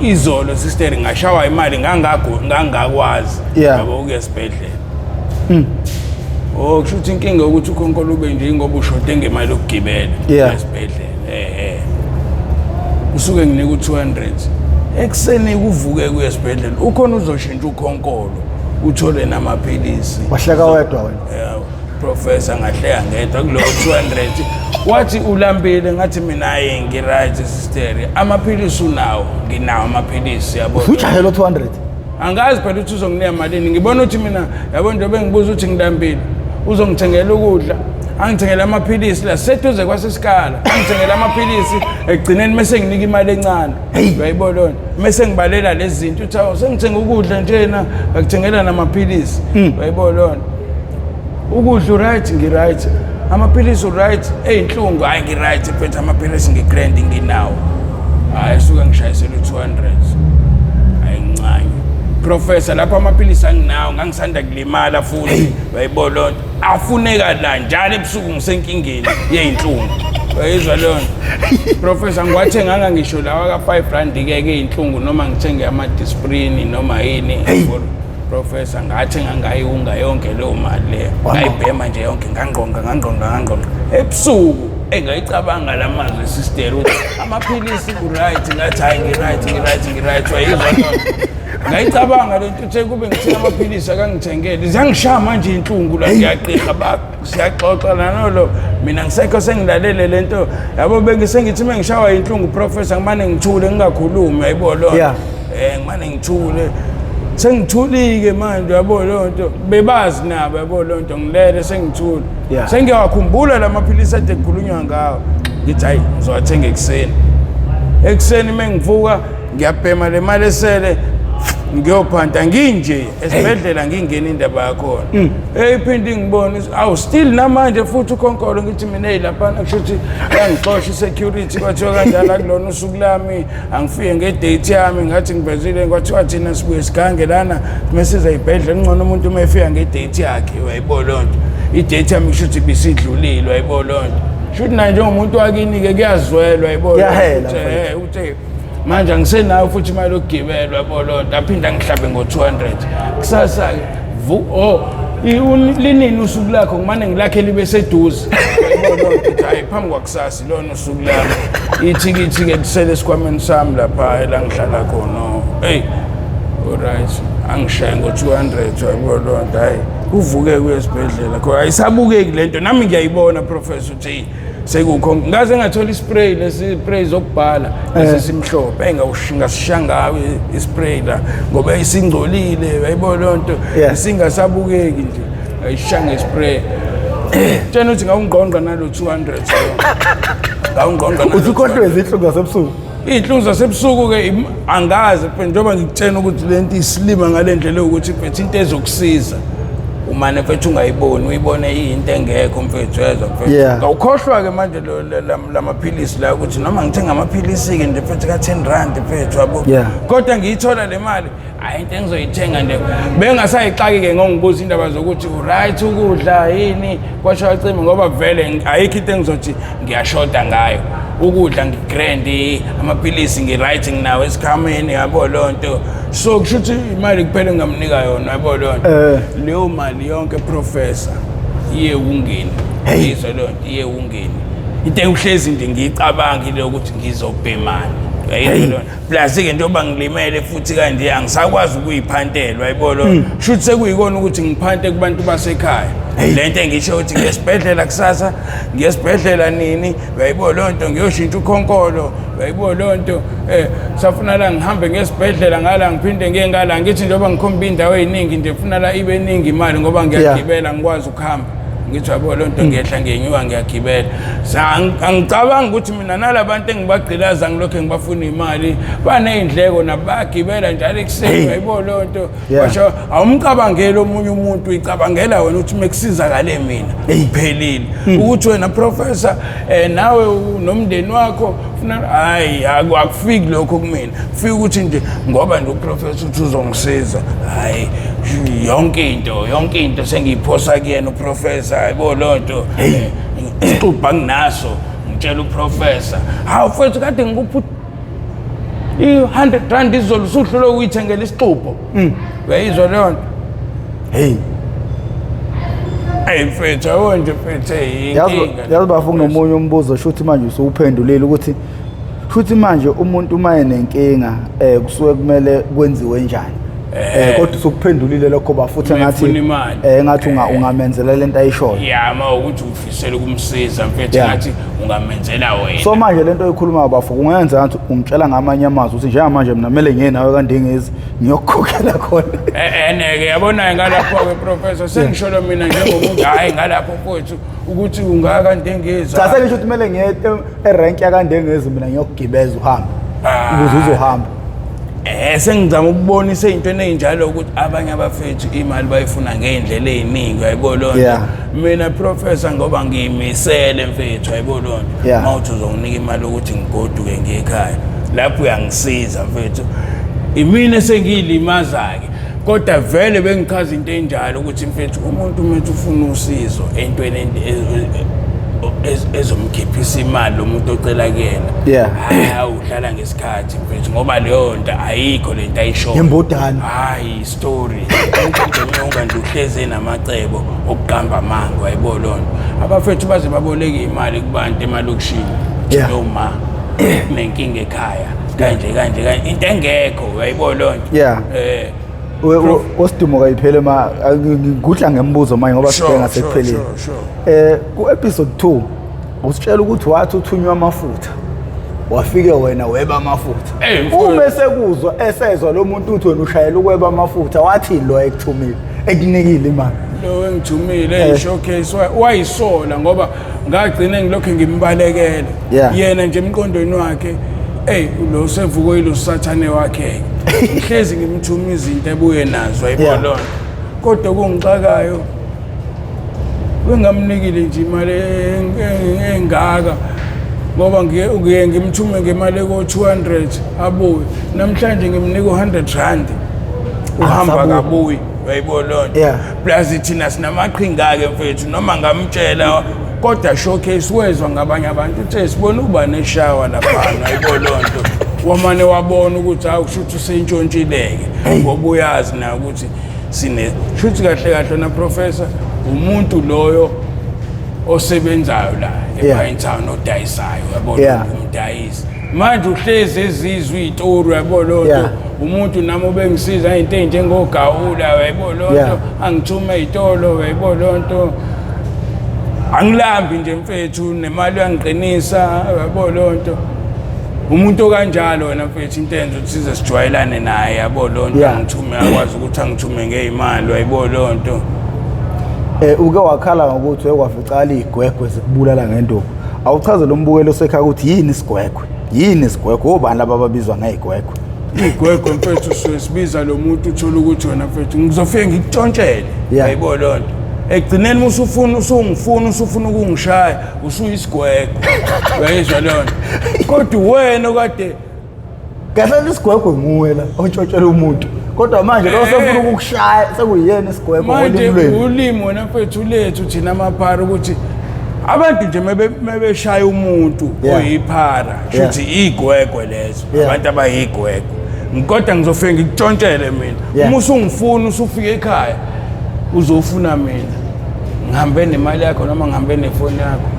Izolo sister, ngashawa imali, ngangakwazi yabo ukuya esibhedlela. Oh, kusho ukuthi inkinga ukuthi ukhonkolo ube nje ingoba ushode ngemali yokugibela esibhedlela. Usuke nginika u-200 ekuseni, kuvuke kuye esibhedlela, ukhona uzoshintsha ukhonkolo, uthole namaphilisi. Wahleka wedwa wena. Yeah, professor, ngahleka ngedwa kulowo 200. Wathi ulambile, ngathi mina hayi, ngi-right sister. Amaphilisi unawo? Nginawo amaphilisi, yabo. Usujahelo 200. Angazi phela ukuthi uzonginika malini. Ngibona ukuthi mina, yabo, njengoba ngibuza ukuthi ngilambile, uzongithengela ukudla, angithengele amaphilisi la seduze kwasesikala, angithengele amaphilisi, ekugcineni mese nginika imali encane, uyayibona lona. Mese ngibalela lezi zinto, uthi awu, sengithenga ukudla njena, ngakuthengela namaphilisi, uyayibona lona. Ukudla uright? Ngi-right. Amaphilisi uright? Ey'nhlungu? Hhayi, ngi-right phethe amaphilisi, ngi-grand, nginawo. Hhayi, suke ngishayisela u-200, hayi ngincane professor, lapho amaphilisi anginawo, ngangisanda kulimala futhi, uyayibona loo nto, afuneka la njalo ebusuku, ngisenkingeni yey'nhlungu, uyayizwa leyo nto professor. Ngiwathenganga ngisho lawa ka-5 rand-ke ke iy'nhlungu, noma ngithenge ama-Disprin noma yini. Professor, ngathenga ngayiwunga yonke leyo mali leyo, ngayibhema nje yonke, ngangqonga ngangqonga ngangqonga ebusuku. Engayicabanga la mazwi esister ukuthi amaphilisi ku-right, ngathi hhayi, ngi-right, ngi-right, ngi-right, wayizwa loo nto. Ngayicabanga le nto, uthe kube ngithenga amaphilisi akangithengele, ziyangishaya manje iy'nhlungu la, ngiyaqirha ba siyaxoxa nanolo, mina ngisekho sengilalele le nto, yabo. Bengisengithi uma ngishawa yinhlungu professor, ngimane ngithule, ngingakhulumi, yayibona loo nto. Ngimane ngithule, sengithulike manje, yabo leyo nto, bebazi nabo, yabo leyo nto, ngilele sengithule. Sengiyawakhumbula la maphilisi ade kukhulunywa ngawo, ngithi hayi, ngizowathenga ekuseni. Ekuseni uma ngivuka ngiyabhema le mali esele, ngiyophanta nginje esibhedlela, ngingena indaba yakhona. Hey, iphinde ingibone, awu, still namanje futhi ukhonkolo. Ngithi mina hey, laphana kusho ukuthi yangixosha i-security, kwathiwa kanjalo akulona usuku lami, angifike ngedate yami. Ngathi ngivezile, kwathiwa thina sibuye sigange lana mesiza ibhedlela, ngcono umuntu uma efika ngedate yakhe, uyayibona leyo nto. I-date yami kusho ukuthi ibisidlulile, uyayibona leyo nto. Kusho ukuthi naye njengomuntu wakini-ke kuyazwelwa, uyayibona. Kuyahela, Ukuthi, ukuthi manje angisenayo futhi imali yokugibela, yabo loo nto. Aphinde angihlabe ngo-200 kusasa-ke. Oh, linini usuku lakho? Ngimane ngilakhe libe seduze, uyayibona loo nto, ukuthi hhayi, phambi kwakusasa ilona usuku lami. Ithikithi-ke lisele esikhwameni sami lapha la ngihlala khona. Eyi, alright, angishaye ngo-200, uyayibona loo nto. Hhayi, uvuke kuye esibhedlela khona, ayisabukeki le nto, nami ngiyayibona professor ukuthi sekukho. Ngaze ngathola ispray, lesi spray zokubhala lesi simhlophe, ngasisha ngayo ispray la ngoba isingcolile, uyayibona leyo nto. Isingasabukeki nje, ngayisha ngespray. Tshena ukuthi ngawungqongqa nalo 200, ngawungqongqa nalo. Uthi ukhohlwe izinhlungu zasebusuku. Iy'nhlungu zasebusuku-ke angazi phela, njengoba ngikutshena ukuthi le nto isilima ngale ndlela yokuthi mfethu into ezokusiza umane mfethu ungayiboni, uyibone iyinto engekho mfethu, yezwa mfethu. Ngawukhohlwa-ke manje lamaphilisi la, ukuthi noma ngithenga amaphilisi-ke nje mfethu ka-10 rand mfethu, yabo. Kodwa ngiyithola le mali. Hayi, into engizoyithenga nje bengasayixaki-ke ngongibuza indaba zokuthi uright ukudla yini, kwasho wacima, ngoba vele ayikho into engizothi ngiyashoda ngayo. Ukudla ngi-grand, amaphilisi ngi-right, nginawo esikhameni, yabo leyo nto. So kusho ukuthi imali kuphela engingamnika yona, yabo leyo nto. Leyo mali yonke, professor, iye ungeni. Yizwa leyo nto, iye ungeni. Into engihlezi nje ngiyicabanga ile ukuthi ngizobhemani, uyayizwa leyo nto. Plus-ke njengoba ngilimele futhi kanje angisakwazi ukuyiphantela, uyayibona leyo nto. Shuthi sekuyikona ukuthi ngiphante kubantu basekhaya le nto engisho ukuthi ngiye esibhedlela kusasa, ngiye esibhedlela nini, uyayibona leyo nto, ngiyoshintsha ukhonkolo, uyayibona leyo nto. Safuna la ngihambe ngesibhedlela ngala, ngiphinde ngiye ngala, ngithi njengoba ngikhomba iy'ndawo ey'ningi nje, funa la ibe ningi imali ngoba ngiyagibela, ngikwazi ukuhamba. Ngithi yabo leyo nto, ngiyehla ngiyenyuka ngiyagibela. Angicabangi ukuthi mina nalabantu engibagqilaza ngilokhu ngibafuna imali baney'ndleko nabo, bayagibela njalo ekuseni, uyayibona leyo nto. Basho awumcabangeli omunye umuntu, uyicabangela wena ukuthi mekusizakale mina kuphelile. Ukuthi wena professor, nawe nomndeni wakho funa, hayi, akufiki lokho kumina. Kufika ukuthi nje ngoba nje uprofessor uthi uzongisiza, hayi, yonke into, yonke into sengiyiphosa kuyena uprofessor, hayibo leyo nto. Isixubha nginaso, ngitshela uprofessor, hawu mfethu, kade ngikupha i-100 rand izolo, usuhlulwe ukuyithengela isixubho, uyayizwa leyo nto. Hey. Eyi mfethu, yabo nje mfethu, eyi, Yazi. inkinga. Yazi bafo, kunomunye umbuzo, shuthi manje usuwuphendulile ukuthi shuthi manje umuntu uma enenkinga kusuke kumele kwenziwe njani. Kodwa usukuphendulile lokho ba futhi Uma engathi efuna imali. Engathi ungamenzela lento ayishoyo. Ya, ma ukuthi ufisela ukumsiza mfethu, ngathi ungamenzela wena. So manje lento oyikhulumayo bafo, kungenza ngathi ungitshela ngamanye amazwi ukuthi njengamanje mina kumele ngiye nawe kaNdengezi ngiyokukhokhela khona. Ene-ke yabona ngalapho-ke professor, sengisholo mina njengomuntu, hhayi ngalapho mfowethu ukuthi ungaka Ndengezi. Cha, sengisho ukuthi kumele ngiye erenki yakaNdengezi mina ngiyokugibeza uhambe ukuze uzohamba. Sengizama ukubonisa ey'ntweni ey'njalo ukuthi abanye abafethu imali bayifuna ngey'ndlela ey'ningi, uyayibona leyo nto. Mina professor, ngoba ngiyimisele mfethu, uyayibona leyo nto. Uma uthi uzonginika imali ukuthi ngigoduke ngiye ekhaya, lapho uyangisiza mfethu. Imina esengiyilimaza-ke, kodwa vele bengichaza into enjalo ukuthi mfethu umuntu uma ethi ufuna usizo entweni ezomkhiphisa imali lo muntu ocela kuyena, hayi, udlala ngesikhathi mfethu, ngoba leyo nto ayikho lento ayishoyo. Imbudane. Hayi, story umuntu nje uhlezi enamacebo okuqamba amanga, wayibona leyo nto. Abafethu baze baboleke imali kubantu emalokishini. Lo ma nenkinga ekhaya kanje kanje kanje, into engekho, uyayibona leyo nto. Osidumo kayiphele ma ngikudla ngembuzo manje ngoba sibheka sekuphelile. Ku episode 2 usitshela ukuthi wathi uthunywa amafutha, wafike wena weba amafutha. Eh, mfowethu. Uma esekuzwa esezwa lo muntu uthi wena ushayela ukweba amafutha, wathi lo ekuthumile ekunikile imali? Lo engithumile i-showcase wayisola ngoba ngagcine ngilokhu ngimbalekela. Yena nje emqondweni wakhe, ey, lo sevuko yilo sathane wakhe, ngihlezi ngimthuma izinto ebuye nazo, ayibona loo nto. Kodwa okungixakayo, bengamnikile nje imali engaka, ngoba ngiye ngimthume ngemali eko-200 abuye. Namhlanje ngimnika u-100 rand, uhamba Akasabuyi. kabuyi, uyayibona loo nto. Plus thina sinamaqhinga-ke mfethu, noma ngamtshela kodwa showcase wezwa ngabanye abantu uthe sibona uba neshawa laphana, uyayibona loo nto. Wamane wabona ukuthi hawu, kusho ukuthi usentshontshileyo, ngoba uyazi na ukuthi sine shuthi kahle kahle na professor, umuntu loyo osebenzayo la ePinetown odayisayo, uyabona, umdayisi manje uhlezi ezizwe iy'tori, uyabona loo nto. Umuntu nami ubengisiza into ey'njengogawula, uyayibona loo nto, angithume ey'tolo, uyayibona loo nto. Angilambi nje mfethu, nemali uyangiqinisa, uyayibona loo nto. Umuntu okanjalo wena mfethu, into enza ukuthi size sijwayelane naye, yabo loo nto. Angithume, akwazi ukuthi angithume ngey'mali, uyayibona loo nto. Uke wakhala ngokuthi uye kwaficala iy'gwegwe zikubulala ngenduku. Awuchaze lo mbukelo osekhaya ukuthi yini isigwegwe, yini isigwegwe, obani laba ababizwa ngey'gwegwe? Igwegwe mfethu, suke sibiza lo muntu uthola ukuthi wena mfethu ngizofike ngikutshontshele, uyayibona loo nto. Ekugcineni uma usufuna, usungifuna, usufuna ukungishaya, usuyisigwegwe, uyayizwa leyo nto. Kodwa wena okade Kahle, isigwegwe nguwe la ontshontshela umuntu. Kodwa manje lo sefuna ukukushaya sekuyiyena isigwebo Manje ngolimi lwenu. ulimi wena mfethu lethu thina amaphara ukuthi abantu nje mebeshaya umuntu oyiphara shuthi igwegwe lezo abantu abayigwegwe kodwa ngizofike ngikutshontshele mina uma usungifuna usufika ekhaya uzofuna mina ngihambe nemali yakho noma ngihambe nefoni yakho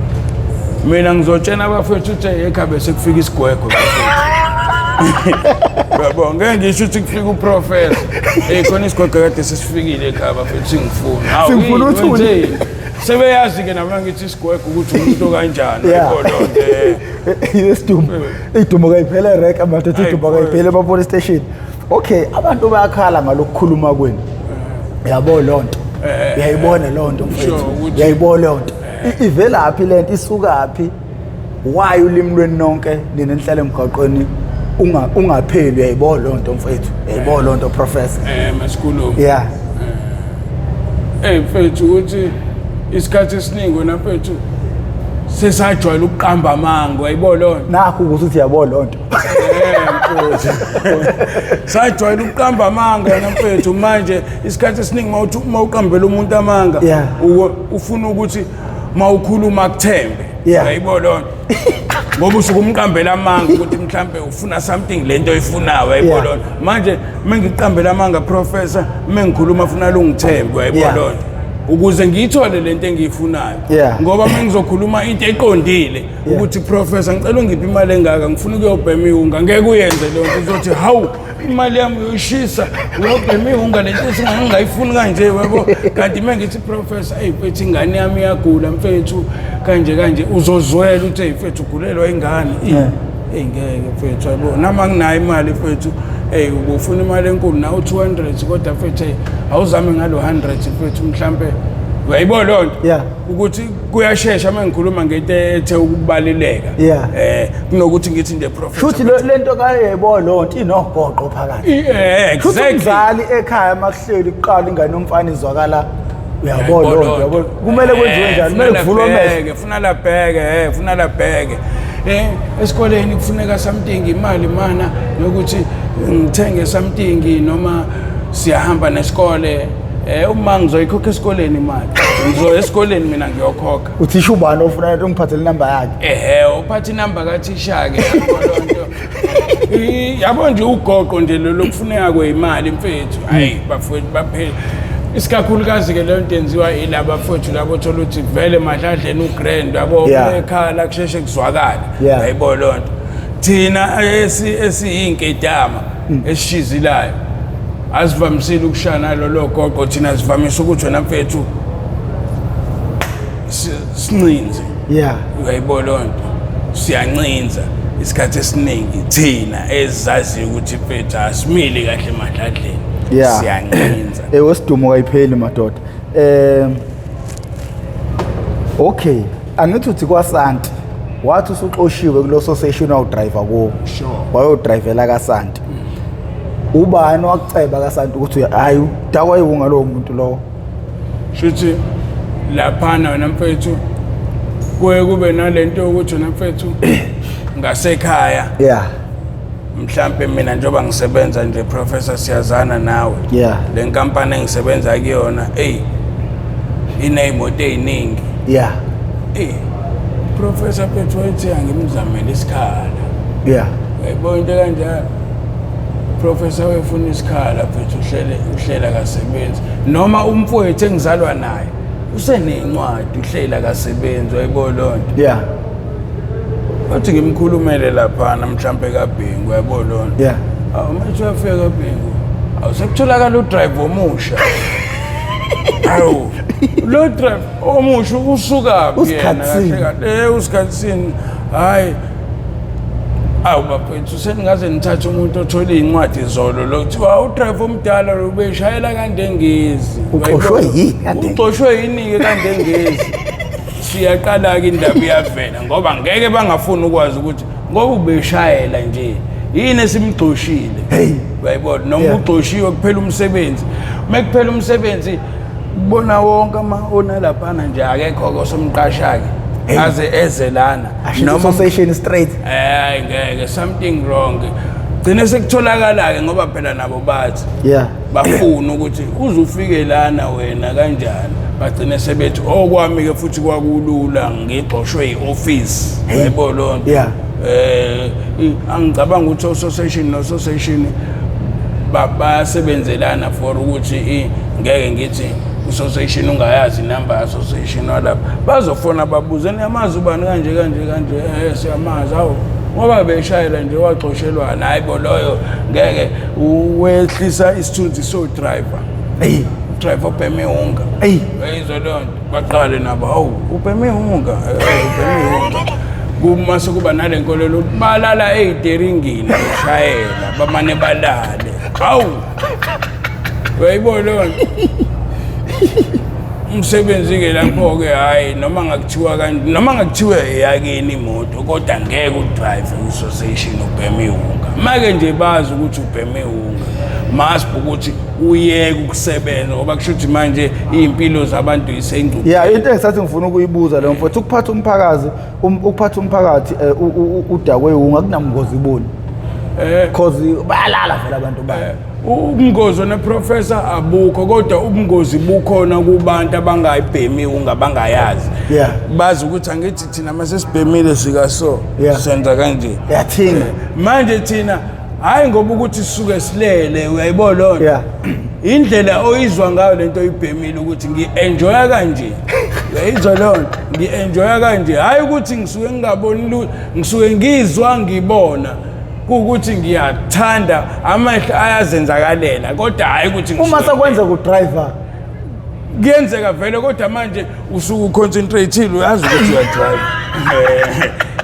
mina ngizotshena abafethu ukuthi ekhaya bese kufika isigwegwe yabo ngeke ngisho ukuthi kufika uprofessor eh khona isigwegwe kade sesifikile ekhaya bafethu singifuna Singifuna uthuli. Sebeyazi-ke nabo ngithi isigwegwe ukuthi umuntu okanjani yabo loo nto Isidumo. Idumo kayiphele rek amadoda idumo kayiphele ema police station. Okay, abantu bayakhala ngalokukhuluma kwenu. Yabo lonto. Uyayibona lonto mfethu. Uyayibona lonto. Ivelaphi lento isukaphi? Why ulimi lwenu nonke nina nihlale emgwaqweni ungapheli uyayibona lonto mfethu. Uyayibona lonto professor. Masikhulume. Yeah. Mfethu ukuthi isikhathi esiningi wena mfethu sesajwayela ukuqamba amanga uyayibona loo nto. Nakho ukuthi uthi uyabona loo nto. Mfethu. Sajwayela ukuqamba amanga wena mfethu manje isikhathi esiningi mawuthi uma uqambela umuntu amanga ufuna ukuthi mawukhuluma kuthembe. Uyayibona loo nto. Ngoba usuke umqambela amanga ukuthi mhlambe ufuna something lento oyifunayo uyayibona loo nto. Manje mengiqambela amanga professor mengikhuluma funa lungithembe uyayibona loo nto. Ukuze ngiyithole lento engiyifunayo. Ngoba mengizokhuluma into eqondile ukuthi professor ngicela ungiphe imali engaka ngifuna ukuyobhema iwunga ngeke uyenze leyo nto uzothi hawu imali yami uyoyishisa uyobhema iwunga lento esingangayifuni kanje yabo kanti mengithi professor eyi mfethu ingane yami iyagula mfethu kanje kanje uzozwela ukuthi eyi mfethu ugulelwa ingane eyi ngeke mfethu yabo nami anginayo imali mfethu eyi ubufuna imali enkulu nawe 200 kodwa mfethu awuzame ngalo 100 mfethu mhlambe uyayibona loo nto ukuthi kuyashesha uma ngikhuluma ngento ethe ukubaluleka kunokuthi ngithi nje professor futhi lento kayebo loo nto inogoqo phakathi futhi umzali ekhaya makuhleli kuqala ingane yomfana izwakala uyabona loo nto uyabona kumele kwenziwe njani kumele kuvulwe amehlo funa labheke funa labheke esikoleni kufuneka something imali mana yokuthi ngithenge something noma siyahamba nesikole uma ngizoyikhokha esikoleni imali ngizoya esikoleni mina ngiyokhokha uthisha ubani ofuna into ngiphathele inamba yakhe ehe uphatha inamba kathisha-ke yabo yabo nje ugoqo nje lo lokufuneka kweyimali mfethu hayi bafowethu baphela isikakhulukazi-ke leyo nto yenziwa ilaba fowethu labo othola ukuthi vele madladleni ugrand yabo ekhala kusheshe kuzwakale yayibona loo nto thina esiyinkedama esishizilayo asivamisile ukushaya nalolo goqo thina sivamise ukuthi wena mfethu sincinze uyayibona loo nto siyancinza isikhathi esiningi thina ezaziyo ukuthi mfethu asimile kahle emadladleni siyancinza ewe sidumo kayipheli madoda okay angithi uthi kwaSanti wathi usuxoshiwe kulo association wawudriver kuwo wayodrivela kaSanti ubani wakuceba kaSanti ukuthi hayi udakwa yiwunga lowo muntu lowo shuthi laphana wena mfethu kuye kube nalento yokuthi wena mfethu ngasekhaya mhlampe mina njengoba ngisebenza nje professor siyazana nawe le nkampani engisebenza kuyona eyi iney'moto ey'ningi eyi professor mfethu wayethi angimzamele isikhala uyayibona into kanjalo professor wefuna isikhala mfethu uhlela kasebenzi noma umfowethu engizalwa naye usenencwadi uhlela kasebenzi uyayibona loo nto wathi ngimkhulumele laphana mhlampe kaBhengu uyayibona loo nto manje uyafika kaBhengu awusekutholakala udrive omusha awu lo drive omusha usukaphi yena kahle kahle usikhathini hayi awu bafethu seningaze nithathe umuntu othola iy'ncwadi zolo lo kuthiwa udrive omdala lo ubeshayela kandengezi uxoshwe yini kade uxoshwe yini-ke kandengezi Siyaqala-ke indaba iyavela ngoba ngeke bangafuni ukwazi ukuthi ngoba ubeshayela nje yini esimgxoshile uyayibona noma ugxoshiwe kuphela umsebenzi uma kuphela umsebenzi kubona wonke ama-owner laphana nje akekho-ke osomqasha-ke aze eze lana noma association straight hayi ngeke something wrong. Gcine sekutholakala-ke ngoba phela nabo bathi bafuna ukuthi uze ufike lana wena kanjani. Bagcine sebethi okwami-ke futhi kwakulula, ngigxoshwe i-ofisi, yebo loo nto. Angicabanga ukuthi association no association bayasebenzelana for ukuthi ngeke ngithi association ungayazi inamba association walapha, bazofona babuze niyamazi ubani kanje kanje kanje, siyamazi, hawu ngoba beshayela nje waxoshelwana. Hayi bo, loyo ngeke wehlisa isithunzi so driver. Hey, driver ubheme ihunga. Hey, uyayizwa leyo nto, baqale nabo, hawu ubheme ihunga, ubheme ihunga. Kuma sekuba nale nkolelo balala eyiteringini beshayela, bamane balale. Hawu, uyayibona leyo nto. Umsebenzi-ke lapho-ke, hhayi noma ngakuthiwa kanti noma ngakuthiwa eyakini imoto, kodwa ngeke udrive kwi-association ubheme ihunga. Make nje bazi ukuthi ubheme ihunga, must ukuthi uyeke ukusebenza, ngoba kusho ukuthi manje iy'mpilo zabantu yisengcupheni. Yeah, into engisathi ngifuna ukuyibuza leyo mfowethu, ukuphatha umphakathi, ukuphatha umphakathi udakwe ihunga kunamngozi boni? Cause bayalala vele abantu bayo. Ubungozi wena professor abukho, kodwa ubungozi bukhona kubantu abangayibhemi ihunga, bangayazi. Bazi ukuthi angithi thina mase sibhemile sika so senza kanje. Yathinga. Manje thina hayi ngoba ukuthi sisuke silele, uyayibona loo nto. Indlela oyizwa ngayo lento oyibhemile ukuthi ngi-enjoya kanje, uyayizwa leyo nto, ngi-enjoya kanje, hhayi ukuthi ngisuke ngingaboni lutho, ngisuke ngizwa ngibona kuwukuthi ngiyathanda, amehlo ayazenzakalela, kodwa hhayi ukuthi uma sekwenza ku-driver kuyenzeka vele, kodwa manje usuke uconcentrateile, uyazi ukuthi uyadrive.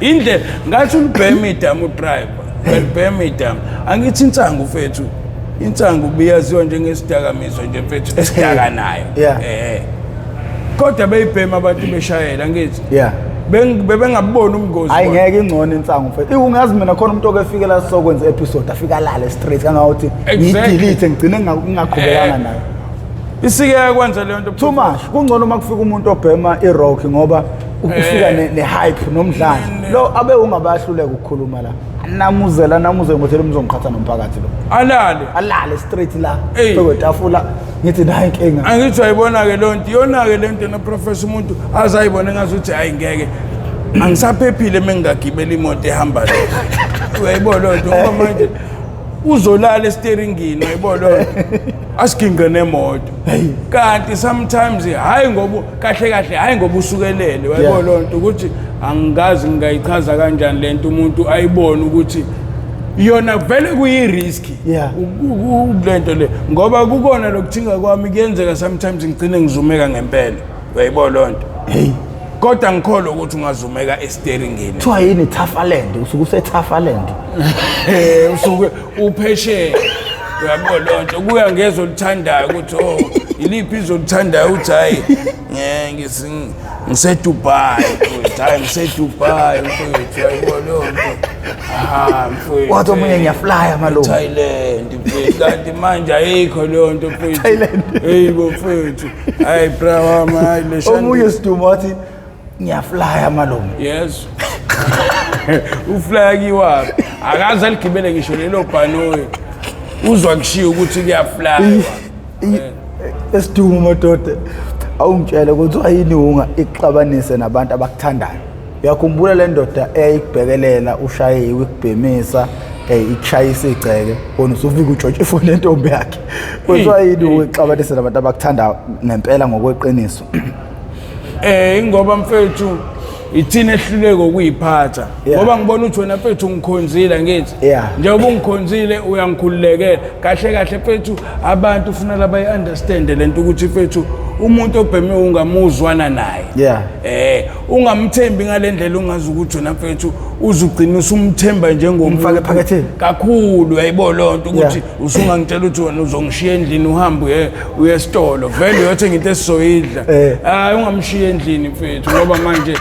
Indlela ngathi ulibhema idamu udriver, uyalibhema idamu. Angithi insangu mfethu, insangu biyaziwa njengesidakamizwa nje mfethu, esidakanayo. Kodwa beyibhema abantu beshayela, angithi? Bebengaboni umngozi. Hayi ngeke ingcono insangu mfethu. Ungazi mina khona umuntu okefike la sokwenza episode afika alale straight kangakuthi ngidelete ngigcine ngingaqhubekanga nayo. Isike yakwenza leyo nto too much. Kungcono uma kufika umuntu obhema irock ngoba ufika ne-hype nomdlandla. Lo abe ungabahluleka ukukhuluma la. Namuzela namuzela ngothela umzongiqhatha nomphakathi lo. Alale. Alale straight la. Kwetafula ngithi nayi inkinga. Angithi ayibona ke lonto. Iyona ke lento no professor umuntu azayibona ngazuthi hayi ngeke. Angisaphephile mengingagibela imoto ehamba le. Uyayibona lonto ngoba manje uzolala esteringini, uyayibona lonto. Asiginqe nemoto. Kanti sometimes hayi ngoba kahle kahle hayi ngoba usukelele, uyayibona lonto ukuthi angazi ngingayichaza kanjani lento umuntu ayibone ukuthi yona vele kuyi-risk lento le, ngoba kukona lokuthinga kwami kuyenzeka sometimes ngigcine ngizumeka ngempela, uyayibona lonto. Kodwa ngikholwa ukuthi ungazumeka esteringini. Kuthiwa yini Tafaland, usuke useTafaland. Usuke uphesheya, uyabona lonto, kuya ngezwe olithandayo ukuthi oh iliphi izwe olithandayo, uthi hayi ngiseDubai mfowethu, hayi ngiseDubai mfowethu, uyayibona lonto. Ah mfowethu. Wathi omunye ngiyaflya malume. Thailand mfowethu, kanti manje ayikho leyo nto mfowethu. Thailand. Hey bo mfowethu. Hayi bra wami, hayi le shandi. Omunye sidumo wathi ngiyaflya malume. Yes. Uflya kiwaphi? Akaze aligibele ngisho lelo bhanoyi. Uzwa kushiya ukuthi kuyaflywa. Esidumo madoda. Awungitshele ukuthi ayini unga ixabanise nabantu abakuthandayo. Uyakhumbula le ndoda eyayikubhekelela ushayiwe ikubhemisa ikushayisa igceke wena usufika utshontshe ifoni yentombi yakhe. Kuthiwa yini ixabanise nabantu abakuthandayo ngempela ngokweqiniso? Ingoba mfethu ithina ehluleke ukuyiphatha. Ngoba ngibona ukuthi wena mfethu ungikhonzile ngithi. Njengoba ungikhonzile uyangikhululekela. Kahle kahle mfethu abantu ufuna laba understand lento ukuthi mfethu umuntu obheme ungamuzwana naye. Ungamthembi ngalendlela ungazi ukuthi wena mfethu uzugcina usumthemba njengomuntu. Umfake ephaketheni. Kakhulu, uyayibona lonto ukuthi usungangitshela ukuthi wena uzongishiya endlini uhambe uye esitolo vele uyothenga into esizoyidla. Hayi ungamshiya endlini mfethu ngoba manje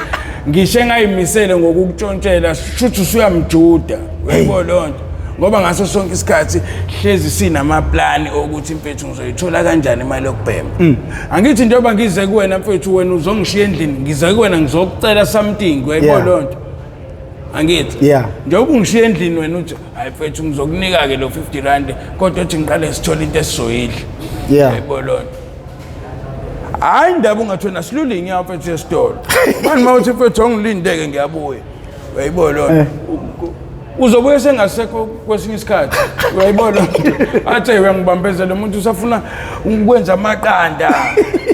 ngisho engayimisele ngokukutshontshela shuthi usuyamjuda, uyayibona lonto. Ngoba ngaso sonke isikhathi hlezi sinamaplani okuthi mfethu ngizoyithola kanjani imali yokubhema. Angithi njengoba ngize kuwena mfethu wena uzongishiya endlini, ngize kuwena ngizokucela something, uyayibona lonto. Angithi? Yeah. Njengoba ungishiya endlini wena uthi hayi mfethu ngizokunika-ke lo 50 rand kodwa uthi ngiqale sithole into esizoyidla. Yeah. Yayibona loo nto. Hayi indaba ungathi wena silule inyawo mfethu esitolo. Manje uma uthi mfethu awungilinde-ke ngiyabuya. Uyayibona loo nto. Uzobuye sengasekho kwesinye isikhathi. Uyayibona loo nto. Athi uyangibambezela umuntu usafuna ukwenza amaqanda.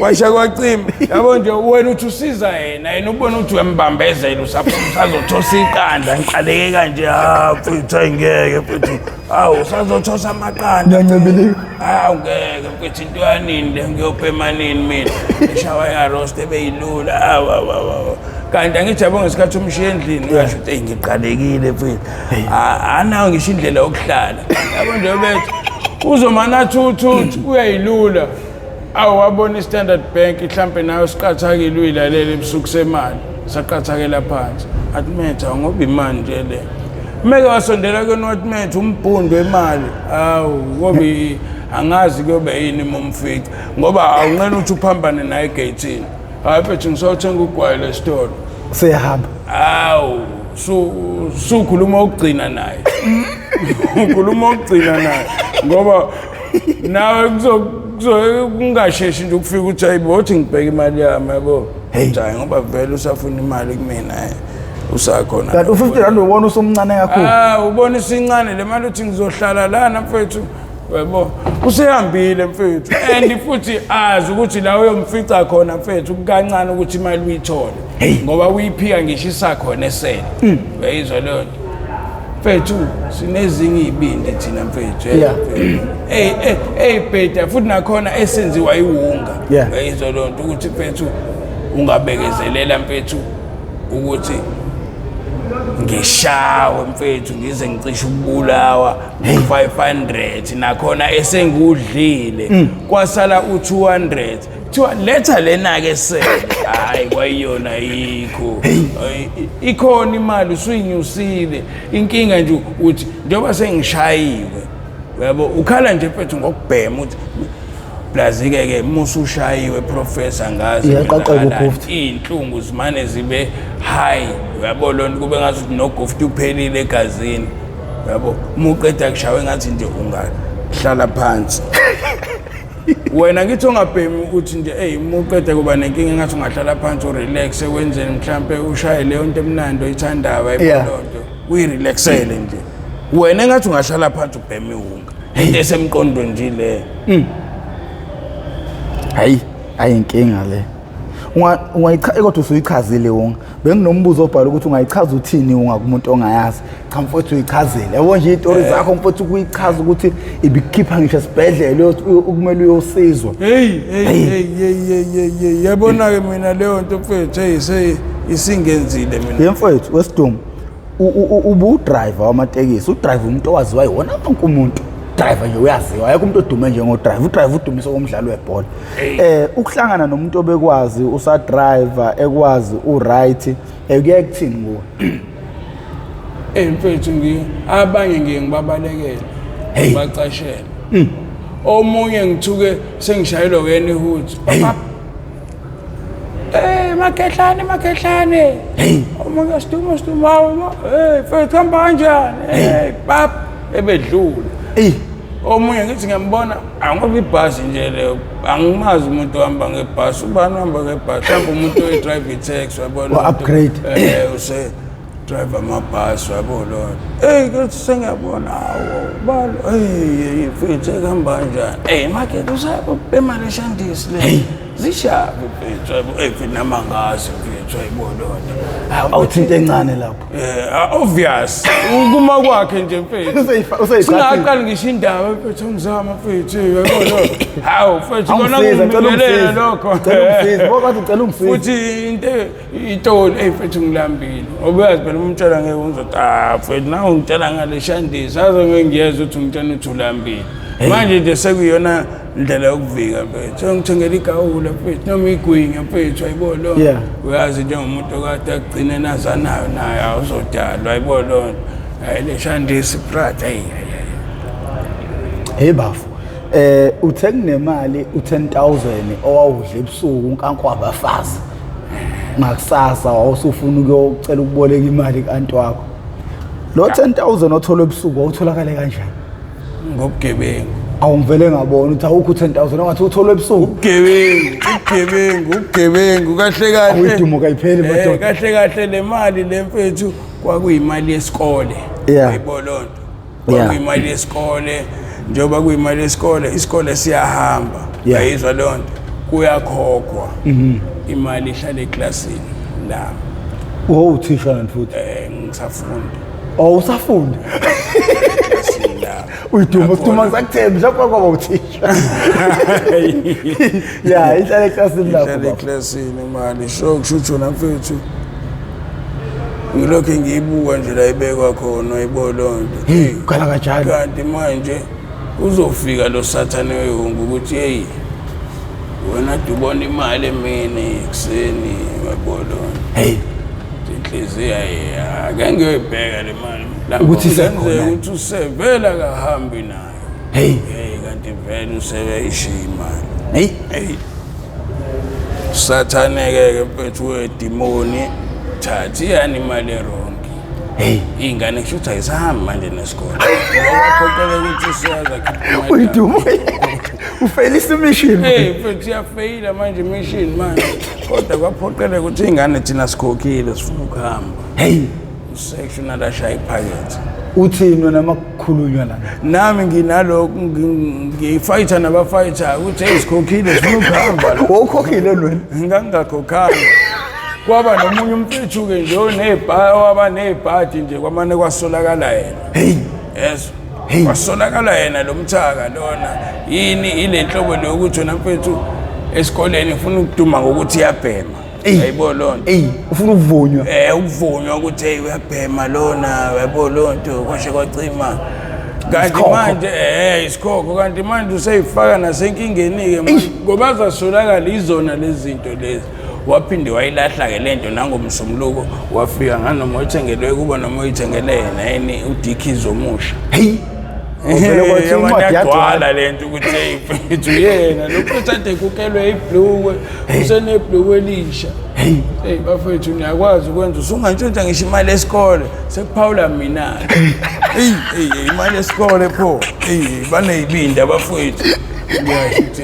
Washa kwacima. Yabo nje wena uthi usiza yena, yena ubona ukuthi uyambambezela usafuna usazothosa iqanda. Ngiqaleke kanje ha mfethu ayingeke mfethu. Hawu usazothosa amaqanda. Ngiyancibilika. Hawu ngeke mfethu into yanini le ngiyobhema nini mina. Ishawa ya roast ebeyilula. Hawu hawu hawu. Kanti angithi yabo ngesikhathi umshiya endlini ngasho ukuthi eyi ngiqalekile mfethu. Anawo ngisho indlela yokuhlala. Yabo nje bethu uzomana thuthuthi uyayilula. Awu wabona i-Standard Bank mhlampe nayo siqathakile uyilalela ebusuku semali. Saqathakela phansi. Athi metha ngoba imali nje le. Meke wasondela kuyona wathi metha umbhundu wemali. Awu ngoba angazi kuyobe yini uma umfica ngoba awunqena ukuthi uphambane naye egeyithini. Hayi mfethu ngisawuthenga ugwayi lesitolo. Seyahamba. Awu sukhuluma okugcina naye. Ukhuluma okugcina naye ngoba nawe kungasheshi nje ukufika uthi hayibo othi ngibheke imali yami yabo. Hey. Uthi hayi ngoba vele usafuna imali kumina usakhona. Kanti u-50 rand ubona usumncane kakhulu. Ah ubona isincane le mali uthi ngizohlala lana mfethu. Yabo usehambile mfethu and futhi azi ukuthi la uyomfica khona mfethu kukancane ukuthi imali uyithole ngoba uyiphika ngisho isakhona esele. Uyayizwa leyo nto. Mfethu sinezinye izibindi thina mfethu. Yeah. Hey hey hey bheda futhi nakhona esenziwa iwunga. Yeah. Uyayizwa leyo nto ukuthi mfethu ungabekezelela mfethu ukuthi ngishawe mfethu ngize ngicishe ukubulawa ngo-500 nakhona esengudlile kwasala u-200 kuthiwa letha lena-ke sele hhayi kwayiyona yikho Hhayi, ikhona imali usuyinyusile inkinga nje uthi njengoba sengishayiwe uyabo ukhala nje mfethu ngokubhema uthi plus-ke ke musa ushayiwe professor ngazi Iyaqaqeka kwenzakalani. ugufti. Iy'nhlungu zimane zibe high uyabo loo nto kube ngathi nogufti uphelile egazini uyabo uma uqeda kushawe ngathi nje ungahlala phansi wena ngithi ungabhemi ukuthi nje eyi uma uqeda kuba nenkinga engathi ungahlala phansi urelaxe wenzeni mhlampe ushaye leyo nto emnandi oyithandayo ayibona Yeah. loo nto uyirelaxele nje wena engathi ungahlala phansi ubheme iwunga into esemqondweni nje leyo. Hayi, ayinkinga le. Ungayicha kodwa usuyichazile wonke. Benginombuzo obhala ukuthi ungayichaza uthini wonke kumuntu ongayazi. Cha mfowethu uyichazile. Yabo nje izitori zakho mfowethu ukuyichaza ukuthi ibikhipha ngisho esibhedlela ukumele uyosizwa. Hey hey hey hey hey hey hey yabona ke mina leyo nto mfethu hey sey isingenzile mina. Ye mfowethu wesidumo ubu driver wamatekisi, udriver umuntu owaziwa yiwona wonke umuntu. Driver nje uyaziwa, ayekho umuntu odume njengodriver. Udriver udumise komdlalo webhola. Ukuhlangana nomuntu obekwazi usa driver ekwazi uright, kuye kuthini kuwe? Mfethu abanye ngiye ngibabalekele. Hey. Ngibacashele. Omunye ngithuke sengishayelwa wena ihuthi. Makhehlane makhehlane. Hey. Omunye sidumo sidumo hawu. Hey mfethu hamba kanjani? Hey bab ebedlula. Ey. Omunye ngithi ngiyambona angoba ibhasi nje leyo angimazi umuntu ohamba ngebhasi ubani ohamba ngebhasi mhlawumbe umuntu oyi-drive i-taxi wabona Wa-upgrade. Use drive amabhasi wabo lona. Hey kuthi sengiyabona awu balo hey mfethu ekuhamba kanjani? Hey market usayabhema leshandisi le. Zishaphi mfethu yabo hey mfethu nama ngazi mfethu ayibona lona. Awuthinta encane lapho. Obvious ukuma kwakhe nje mfethu. Useyiqathile. Singaqali ngisho indaba mfethu ngizama mfethu yabona. Hawu mfethu kona Awungisiza, ngicela kungibingelela ungisize. lokho. Ngicela ungisize. Ngoba kathi ucela ungisize. Futhi into itoli hey mfethu ngilambile. Ngoba uyazi phela umtshela ngeke ungizothi ah mfethu nawe ungitshela ngale shandisi aze ngeke ngiyezwa ukuthi ungitshela ukuthi ulambile. Manje nje sekuyiyona ndlela yokuvika mfethu. Ngithengela igawula mfethu noma igwinya mfethu ayibona loo nto. Yeah. Uyazi njengomuntu okade agcine nazanayo naye awuzodalwa ayibona loo nto. Hayi le shandisi brat hey hey. Hey bafo. Uthe kunemali u10000 owawudla ebusuku unkanko wabafazi. Ngakusasa wawusufuna ukuyocela ukuboleka imali ku-anti wakho. Lo 10,000 otholwe ebusuku wawutholakale kanjani? Ngobugebengu. Awungivele ngabona ukuthi awukho 10,000 ongathi utholwe ebusuku. Ubugebengu, ubugebengu, ubugebengu kahle kahle. Awuyidumo kayipheli madoda. Kahle kahle le mali le mfethu kwakuyimali yesikole. Uyayibona loo nto. Kwakuyimali yesikole, njengoba kuyimali yesikole, isikole siyahamba. Uyayizwa leyo nto? Kuyakhokhwa. Imali ihlala eklasini la. Oh, uthisha nani futhi? Ngisafunda. Oh, usafunda. Eklasini la. Uyidumo siduma ngisakuthembi mhlawumbe kwaba uthisha. Yeah, ihlala eklasini lakho. Ihlala eklasini imali. So kusho ukuthi wena mfethu ngilokhu ngiyibuka nje la ibekwa khona uyibona loo nto. Hey, ukhala kanjalo. Kanti manje uzofika lo sathane wehungu ukuthi hey wena dubona imali emini ekuseni uyabona loo nto. Hey. Inhliziyo ake ngiyoyibheka le mali. Ukuthi isekhona. Ukuthi usevela kahambi nayo. Hey. Hey kanti vele usebe ishiya imali. Hey. Hey. Sathane ke mfethu wedimoni thatha iyani imali erongi. Hey. Iy'ngane kusho ukuthi ayisahambi manje nesikole. Ngoba kwaphoqeleka ukuthi usiyazi akhiphe imali. Uyidumo. Ufailisa imission. Hey mfethu iyafeyila manje imishini manje. Kodwa kwaphoqeleka ukuthi iy'ngane thina sikhokhile sifuna ukuhamba. Hey. Usectional ashaya iphakethe. Uthini wena makukhulunywa lana? Nami nginalokhu ngifayitha nabafayitha ukuthi hey sikhokhile sifuna ukuhamba la. Wawukhokhile wena? Ngangingakhokhanga. Kwaba nomunye umfethu-ke nje waba nebhadi nje kwamane kwasolakala yena. Hey. Yes. Hey. Kwasolakala yena lo mthaka lona. Yini ile nhlobo le ukuthi wena mfethu esikoleni ufuna ukuduma ngokuthi iyabhema. Yayibona loo nto. Ey, ufuna ukuvunywa. Ukuvunywa ukuthi hey uyabhema lona, yayibona loo nto kwashe kwacima. Kanti manje isikhokho kanti manje useyifaka nasenkingeni-ke manje ngoba azasolakala izona lezi zinto lezi. Waphinde wayilahla-ke le nto nangomsombuluko wafika nganoma oyithengelwe kuba noma oyithengele yena yini uDickies omusha. Hey. Yagcwala le nto ukuthi hey mfethu yena lo mfethu ade kukelwe ibhlukwe usenebhlukwe elisha. Hey. Hey bafethu niyakwazi ukwenza usungantshontsha ngisho imali yesikole sekuphawula mina. Hey hey imali yesikole pho. Hey baneyibindi abafethu. Ngiyasho ukuthi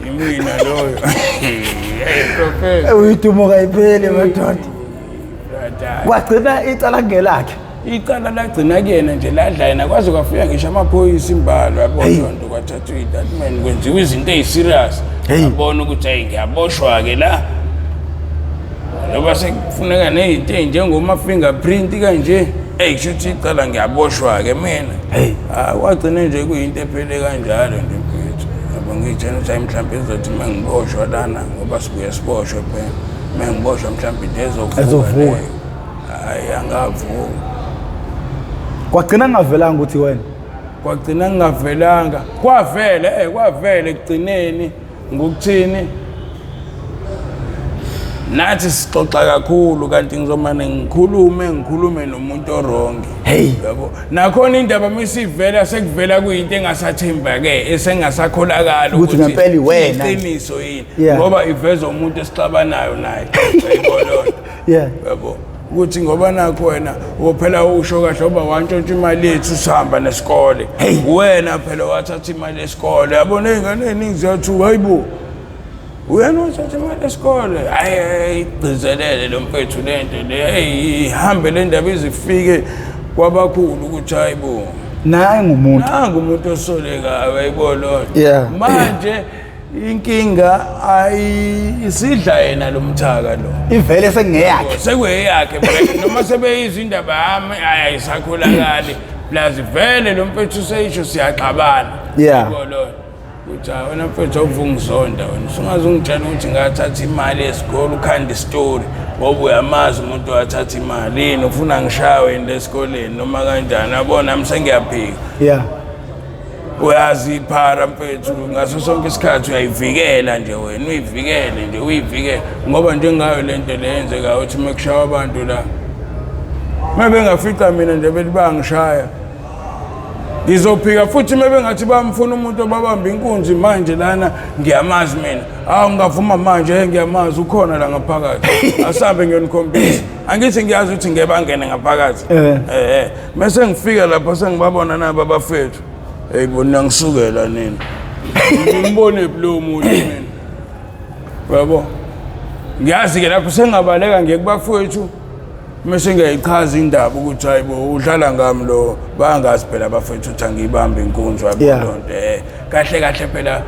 imina loyo. Hey professor. Uyidumo kayipheli madoda. Kwagcina icala kungelakhe. Icala lagcina kuyena nje ladla yena kwaze kwafika ngisho amaphoyisa imbalo yabona nto kwathathwa itatimende kwenziwa izinto ey'serious. Yabona ukuthi hayi ngiyaboshwa-ke la ngoba sekufuneka ney'nto ey'njengoma-fingerprint kanje. Eyi kusho ukuthi icala ngiyaboshwa-ke mina. Kwagcine nje kuyinto ephele kanjalo nje mfethu. Yabo ngiyitshela ukuthi hayi mhlawumbe izothi uma ngiboshwa lana ngoba sibuye siboshwe phela. Uma ngiboshwa mhlawumbe into ezovuka leyo. Hayi angavuka. Kwagcina kungavelanga ukuthi wena. Kwagcina kungavelanga. Kwavele kwavele ekugcineni ngokuthini nathi sixoxa kakhulu kanti ngizomane ngikhulume nomuntu orongi. Hey. Yabo. Nakhona indaba misivela sekuvela kuyinto engasathembake esengasakholakala ukuthi ngempela wena iqiniso yini ngoba iveza umuntu esixabanayo naye. Uyayibona. Yeah. Yabo. Ukuthi ngoba nakho wena uphela usho kahle ngoba wantshontsha imali yethu usihamba nesikole. Wena phela wathatha imali yesikole. Yabona iy'ngane ey'ningi ziyathuka hayibo. Uyena wathatha imali yesikole. Hayi igcizelele lo mfethu le nto le. Hey ihambe le ndaba izifike kwabakhulu ukuthi hayibo. Nangu umuntu. Nangu umuntu osolekayo uyayibona. Yeah. Manje inkinga ayisidla yena lo mthaka lo. Ivele sekungeyakhe. Sekuyeyakhe noma sebeyizwa indaba yami ayisakholakali. Plus vele lo mfethu useyisho siyaxabana. Yeah. Uthi wena mfethu awuvungizonda wena. Usungaze ungitshela ukuthi ngathatha imali yesikole ukhanda isitori ngoba uyamazi umuntu wathatha imali yini ufuna ngishawe yini esikoleni noma kanjani yabona nami sengiyaphika. Yeah. Uyazi iphara mfethu ngaso sonke isikhathi uyayivikela nje wena uyivikele nje uyivikele ngoba njengayo lento le yenzekayo uthi uma kushawa abantu la uma bengafica mina nje bethi bangishaya Ngizophika futhi uma bengathi bamfuna umuntu obabamba inkunzi manje lana, ngiyamazi mina. Awu, ngingavuma manje, ngiyamazi, ukhona la ngaphakathi, asambe ngiyonikhombisa. Angithi ngiyazi ukuthi ngeke bangene ngaphakathi. Mase ngifika lapho sengibabona naba abafethu, hey bona, ngisukela nini, ngimbone lowo muntu mina, yabo. Ngiyazi-ke lapho sengabaleka ngiye kubafowethu, mese ngiyayichaza indaba ukuthi hayi bo, udlala ngami lo. Bangazi phela abafowethu ukuthi angiyibambe inkunzi, yabo. Loo nto kahle kahle phela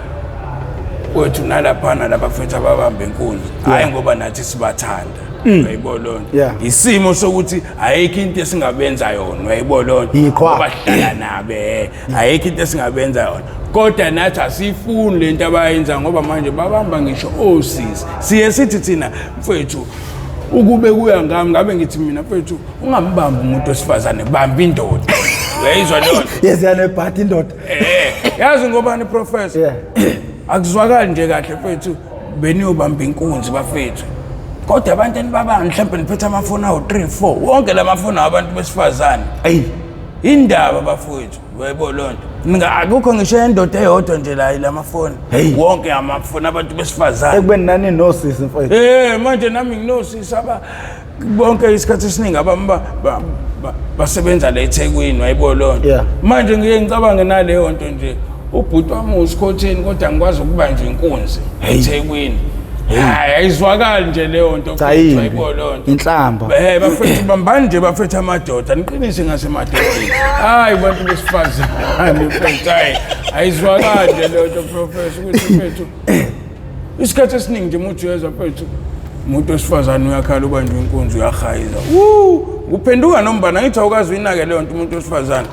kwethu nalaphana labafethu ababamba inkunzi, hhayi ngoba nathi sibathanda, uyayibona loo nto. Isimo sokuthi ayikho into esingabenza yona, uyayibona loo nto. Yiqhwa. Ngoba sihlala nabo, ayikho into esingabenza yona, kodwa nathi asiyifuni lento abayenza, ngoba manje babamba ngisho osisi. Siye sithi thina mfethu, ukube kuya ngami, ngabe ngithi mina mfethu, ungambambi umuntu wesifazane, bamba indoda, uyayizwa leyo nto. Yes, yanebhadi indoda. Yazi ngobani, professor? Akuzwakali nje kahle mfethu, beniyobamba inkunzi bafethu, kodwa abantu enibabanga mhlawumbe niphethe amafoni awu-3 4, wonke la mafoni awabantu besifazane. Ayi. Indaba bafowethu, uyayibona loo nto. Akukho ngisho indoda eyodwa nje la lamafoni. Hey. Wonke amafoni abantu besifazane. Ekubeni nani nosisi mfowethu. Manje nami nginosisi aba bonke isikhathi esiningi abami basebenza la eThekwini, wayibona loo nto. Manje ngiye ngicabange naleyo nto nje, ubhuti wami usikhotheni, kodwa ngikwazi ukubanjwa inkunzi eThekwini. Hayi, ayizwakali nje leyo nto. Cha, mfethu, yimbi. wayibona leyo nto. Inhlamba. Bafethu, bambani nje bafethu amadoda, niqinise ngasemadodeni. Hayi bantu besifazane mfethu, hayi ayizwakali nje leyo nto, professor, ukuthi mfethu isikhathi esiningi nje umuntu uyezwa mfethu, umuntu wesifazane uyakhala, ubanjwe inkunzi, uyahayiza. Woo! Kuphenduka nombana, ngithi awukazi uyinake leyo nto umuntu wesifazane.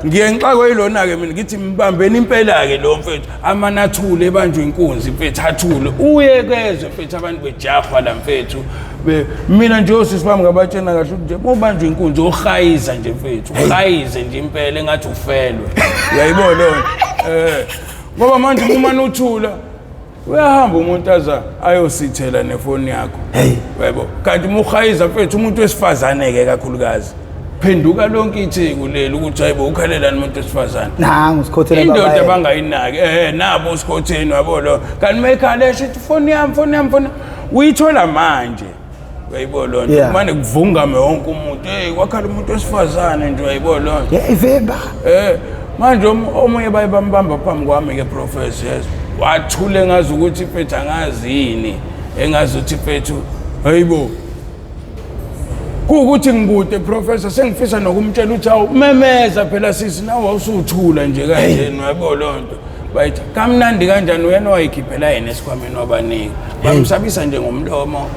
Ngiye ngixakwe yilona-ke mina, ngithi mbambeni impela-ke lo mfethu, amanathule ebanjwe inkunzi mfethu, athule uye kezwe mfethu, abantu bejahwa la mfethu. Mina nje osisi bami ngabatshena kahle ukuthi nje uma ubanjwe inkunzi uhayiza nje mfethu, uhayize nje impela engathi ufelwe, uyayibona leyo nto. Ngoba manje uma uthula uyahamba umuntu aza ayosithela nefoni yakho. Hey. Yebo, kanti uma uhayiza mfethu, umuntu wesifazane-ke kakhulukazi, phenduka lonke itheku leli ukuthi hayibo, ukhalelani umuntu wesifazane? Nangu sikhothele. Indoda babayela. bangayinaki, nabo usikhotheni, wabo lo. Kanti uma ekhala esho ukuthi ifoni yami, ifoni yami, ifoni yami, uyithola manje, uyayibona loo nto. Mane kuvungame wonke umuntu, hey, kwakhala umuntu wesifazane nje, uyayibona loo nto. Hey vimba. Manje omunye baye bambamba phambi kwami ke, professor, yes, wathule ngazi ukuthi mfethu angazi yini, engazi ukuthi mfethu hayibo, kuwukuthi ngikude professor, sengifisa nokumtshela ukuthi awu, memeza phela sisi, nawe wawusuthula nje kanjeni, uyabo loo nto. Bayithi kamnandi kanjani, uyena wayikhiphela yena esikhwameni wabanika, bamsabisa nje ngomlomo,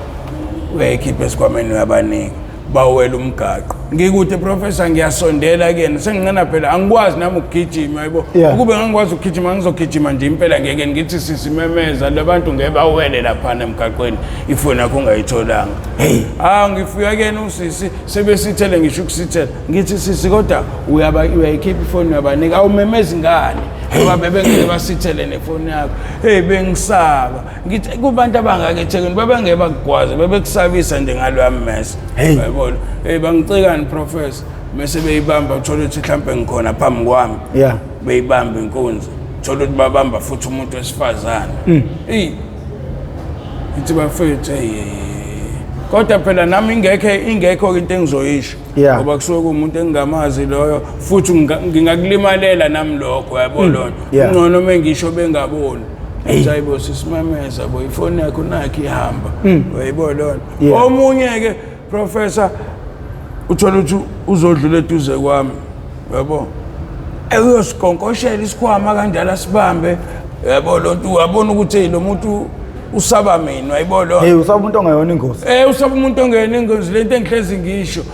uyayikhipha esikhwameni uyabanika, bawela umgaqo. Ngikude professor, ngiyasondela kuyena, senginqena phela, angikwazi nami ukugijima, yabo. Ukube ngangikwazi ukugijima ngizogijima nje impela, ngeke ngithi sisimemeza labantu ngeke bawele laphana emgaqweni, ifoni yakho ungayitholanga. Hey. Ah, ngifika kuyena usisi sebesithele, ngisho ukusithela, ngithi sisi kodwa uyayikhipha ifoni uyabanika, awumemezi ngani ngoba bebengeke basithele nefoni yakho? Hey, bengisaba. Ngithi kubantu abangaka eThekwini bebengeke bakugwaze, bebekusabisa nje ngaloya mmese. Hey. Uyayibona, hey, bangicikani professor, mase beyibamba, uthola ukuthi mhlambe ngikhona phambi kwami, beyibamba inkunzi, thola ukuthi babamba futhi umuntu wesifazane. Eyi, ngithi bafethu, hey, hey, hey. Kodwa phela nami ingekho into engizoyisho, ngoba kusuke kuwumuntu engingamazi loyo, futhi ngingakulimalela nami lokho, yabo lona. Kungcono uma ngisho bengaboni. Ngithi hayibo sisimemeza bo, ifoni yakho nakho ihamba, uyayibona lona. Omunye-ke professor, uthola ukuthi uzodlula eduze kwami, yabo, uyosikonkoshela isikhwama kanjalo asibambe, yabo lo nto, uyabona ukuthi hey, lo muntu usaba mina, uyayibona lo. Hey, usaba umuntu ongayona ingozi. Usaba umuntu ongena ingozi. Lento engihlezi ngisho,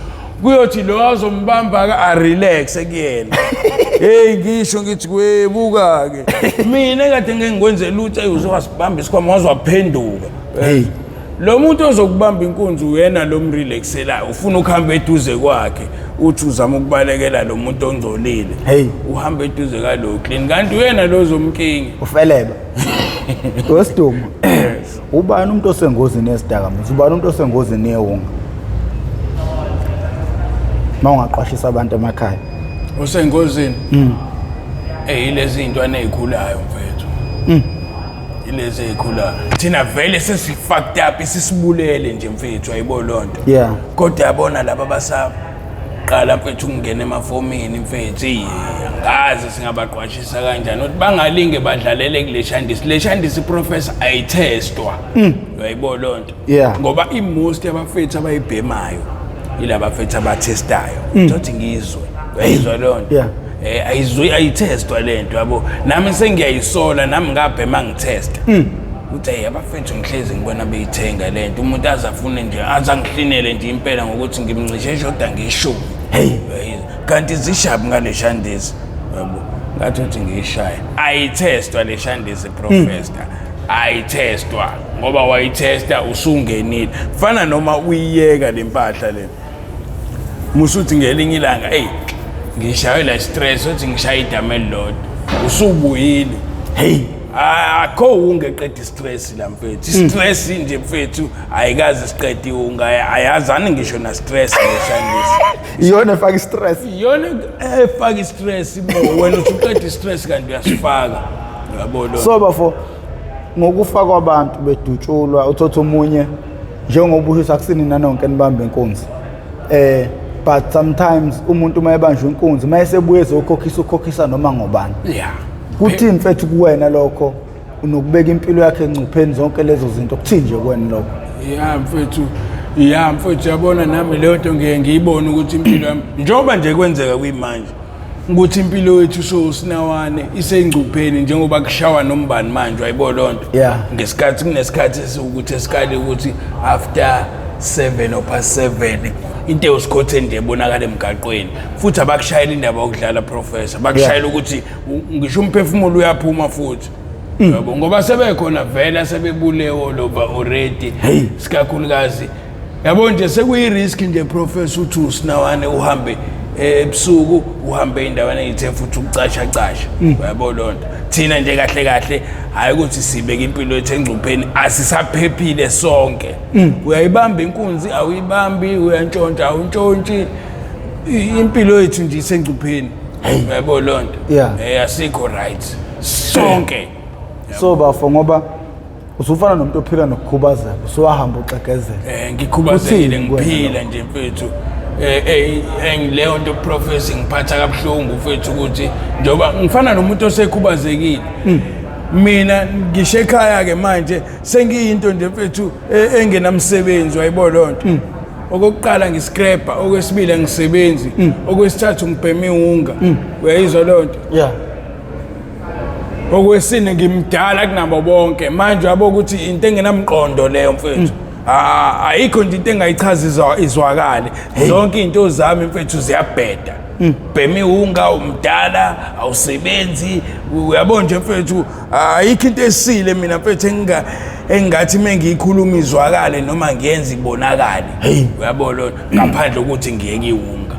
kuyothi lo azombamba ke arelax kuyena. Hey, ngisho ngithi kwebuka ke mina kade ngeke ngikwenze lutho, hey, uzowasibamba isikhwama wazwaphenduka. Hey. Lo muntu ozokubamba inkunzi uyena lo mrelaxelayo, ufuna ukuhamba eduze kwakhe, uthi uzama ukubalekela lo muntu ongcolile. Hey. Uhamba eduze kalo clean, kanti uyena lo ozomkinga. Ufeleba. Wesidumo. Ubani umuntu osengozini yesidakamizwa? Ubani umuntu osengozini yewunga? Mawungaqwashisa abantu emakhaya. Osengozini. Ilezi iy'ntwana ey'khulayo mfethu. Ilezi ey'khulayo. Thina vele sesi-fucked up, isisibulele nje mfethu, ayibo loo nto. Kodwa yabona laba abasaqala mfethu ukungena emafomini mfethu, iye, angazi singabaqwashisa kanjani ukuthi bangalinge badlalele kule shandisi. Le shandisi professor ayithestwa. Uyayibo loo nto. Ngoba i-most yabafethu abayibhemayo yilaba fethu abathestayo. Thothi ngizwe. Uyayizwa leyo nto? Ayizwi, ayithestwa le nto yabo. Nami sengiyayisola, nami ngabhema ngithesta. Uthi hey abafethu ngihlezi ngibona beyithenga le nto. Umuntu azafune nje, azangihlinele nje impela ngokuthi ngimncishe eshoda ngeshumi. Hey. Kanti zishabi ngale shandisi. Yabo. Ngathi uthi ngiyishaya. Ayithestwa le shandisi professor. Ayithestwa ngoba wayithesta usungenile. Fana noma uyiyeka le mpahla le. Musuthi ngelinye ilanga hey ngishaywe la stress uthi ngishaya idama elilodwa. Usubuyile. Hey. Akho ungeqeda istress la mfethu. Istress nje mfethu ayikaze siqede iwunga, ayazani ngisho na stress leshandisi. Iyona efaka istress. Iyona efaka istress bo, wena usuqeda istress kanti uyasifaka. Uyabo lo. So bafo ngokufa kwabantu bedutshulwa uthotha omunye njengoba usho akusini nanonke nibambe inkunzi. But sometimes umuntu uma ebanjwe inkunzi mayesebuye ezokhokhisa ukhokhisa noma ngobani. Kuthi mfethu kuwena lokho unokubeka impilo yakhe engcupheni zonke lezo zinto kuthi nje kuwena lokho. Ya mfethu, ya mfethu yabona nami leyo nto ngiye ngiyibone ukuthi impilo yami njengoba nje kwenzeka kuyimanje ukuthi impilo yethu sosinawane isengcupheni njengoba kushawa nombani manje wayibona loo nto. Ngesikhathi kunesikhathi esiwukuthi esikali ukuthi after 7 or past 7 into ewusikhotheni nje ebonakala emgaqweni futhi abakushayela indaba yokudlala professor, bakushayela ukuthi ngisho umphefumulo uyaphuma futhi. Yabo ngoba sebekhona vele sebebulewo lova already. Sikakhulukazi yabo nje sekuyi risk nje professor uthi usinawane uhambe ebusuku uhambe endaweni eyithe futhi ukucasha casha. Yabo lonto thina nje kahle kahle hayi ukuthi sibeke impilo yethu engcupheni, asisaphephile sonke. Uyayibamba inkunzi awuyibambi, uyantshontsha awuntshontshi, impilo yethu nje isengcupheni. Yabo lonto asikho right sonke. So bafo ngoba usufana nomuntu ophila nokukhubazeka, usuwahamba uxegezela. Ngikhubazekile ngiphila nje mfethu. Leyo nto professor ngiphatha kabuhlungu mfethu ukuthi njengoba ngifana nomuntu osekhubazekile. Mina ngisho ekhaya ke manje sengiyinto nje mfethu engenamsebenzi wayibona loo nto. Okokuqala ngiscraper, okwesibili angisebenzi, okwesithathu ngibhema iwunga. Uyayizwa loo nto? Okwesine ngimdala kunabo bonke. Manje yabo ukuthi into engenamqondo leyo mfethu. Ayikho nje into engayichaza izwakale. Zonke izinto zami mfethu ziyabheda. Bhema iwunga, umdala, awusebenzi. Uyabo nje mfethu ayikho into esile mina mfethu engathi mengiyikhuluma izwakale noma ngiyenza ibonakale. Uyabo lo ngaphandle ukuthi ngiyeke iwunga.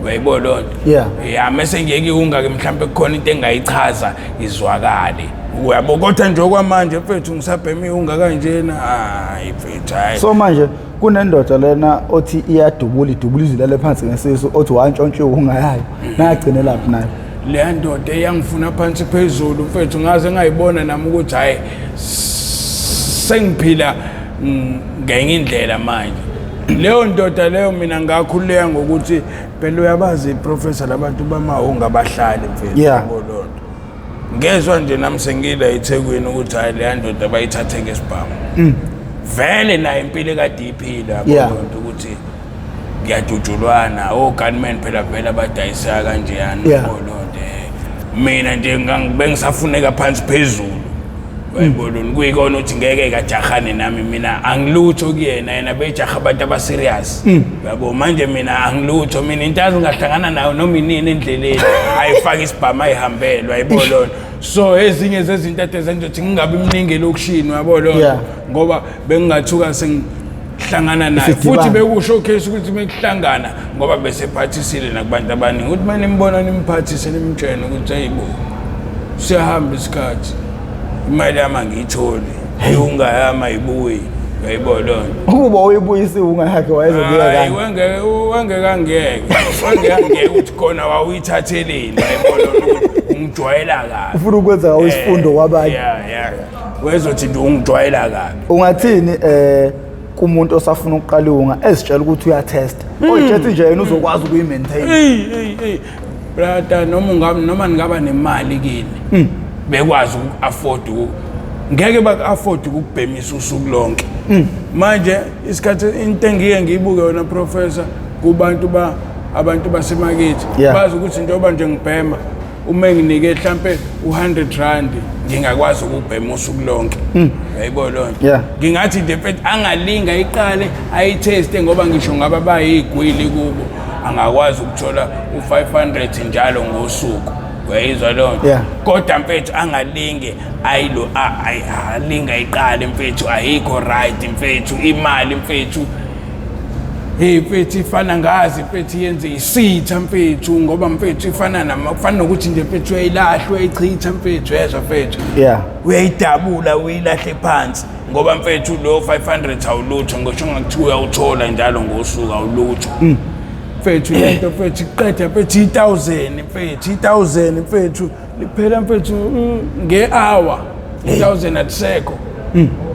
Uyayibona loo nto? Ya mase ngiyeke iwunga ke mhlambe kukhona into engayichaza izwakale. Uyabo kodwa nje okwamanje mfethu ngisabhema iwunga kanjena. Hayi mfethu hayi. So manje kunendoda lena othi iyadubula idubula izilale phansi ngesisu othi wantshontsha iwunga yayo. Nagcine laphi nayo? Le ndoda eyangifuna phansi phezulu mfethu ngaze ngayibona nami ukuthi hayi sengiphila ngenye indlela manje. Leyo ndoda leyo mina ngakhululeka ngokuthi phela uyabazi professor labantu bamahunga abahlali mfethu yabo loo nto. Ngezwa nje nami sengila eThekwini ukuthi hayi leya ndoda bayithathe ngesibhamu. Vele nayo impilo ekade iphila yabo loo nto ukuthi kuyadutshulwana o-gunman phela vele abadayisa kanjeyana yabo loo nto. Mina nje bengisafuneka phansi phezulu. Uyayibona kuyikona ukuthi ngeke kajahane nami mina angilutho kuyena, yena bejaha abantu aba-serious. Uyabo manje mina angilutho, mina into azingahlangana nayo noma inini endleleni ayifake isibhamu ayihambele uyayibona loo nto. So ezinye zezinto ade zenza ukuthi ngingabi mningi elokishini uyabo loo nto ngoba bengingathuka sengihlangana naye futhi beku-showcase ukuthi bekuhlangana ngoba besephathisile nakubantu abaningi ukuthi uma nimbona nimphathise nimtshene ukuthi hayibo siyahamba isikhathi imali yami angiyitholi iwunga yami ayibuyi. Uyayibona loo nto. Ukuba uyibuyisiwe ungakhe wayezobuya Hayi, kanje. wengeke wengeke angeke. Wengeke angeke ukuthi khona wawuyithatheleni uyayibona loo nto ukuthi ungijwayela kabi. Ufuna ukwenza ngawo isifundo kwabanye. Yeah, yeah. Wezothi nje ungijwayela kabi. Ungathini kumuntu osafuna ukuqala iwunga ezitshela ukuthi uyatesta. Oyitshethi nje yena uzokwazi ukuyi-maintain. Hey, hey, hey. Brother, noma ungaba noma ningaba nemali kini. Bekwazi uku-afford ngeke baku-afford ukubhemisa usuku lonke. Manje isikhathi into engike ngiyibuke yona professor kubantu ba abantu basemakithi bazi ukuthi njengoba nje ngibhema uma nginike mhlampe u100 rand ngingakwazi ukubhema usuku lonke. Uyayibona loo nto? Ngingathi nje mfethu angalinga iqale ayitheste ngoba ngisho ngaba bayigwili kubo angakwazi ukuthola u500 njalo ngosuku. Uyayizwa loo nto? Kodwa mfethu angalinge ayilo alinga iqale mfethu ayikho right mfethu imali mfethu. Hey mfethu ifana ngazi mfethu yenze isitha mfethu ngoba mfethu ifana nama kufana nokuthi nje mfethu uyayilahla uyayichitha mfethu yezwa mfethu. Uyayidabula uyilahle phansi ngoba mfethu lo 500 awulutho ngisho ngakuthiwa uyawuthola njalo ngosuku awulutho. Mfethu lento mfethu iqeda mfethu 1000 mfethu 1000 mfethu liphela mfethu nge-hour 1000 akusekho.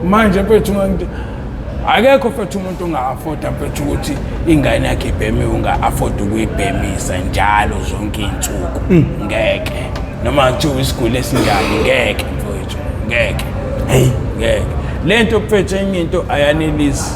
Manje mfethu akekho mfethu umuntu onga-afforda mfethu ukuthi ingane yakhe ibheme unga-afford ukuyibhemisa njalo zonke iy'nsuku. Ngeke. Noma kuthiwa isiguli esinjani ngeke mfethu ngeke. Hey ngeke. Lento mfethu enye into ayanelisi.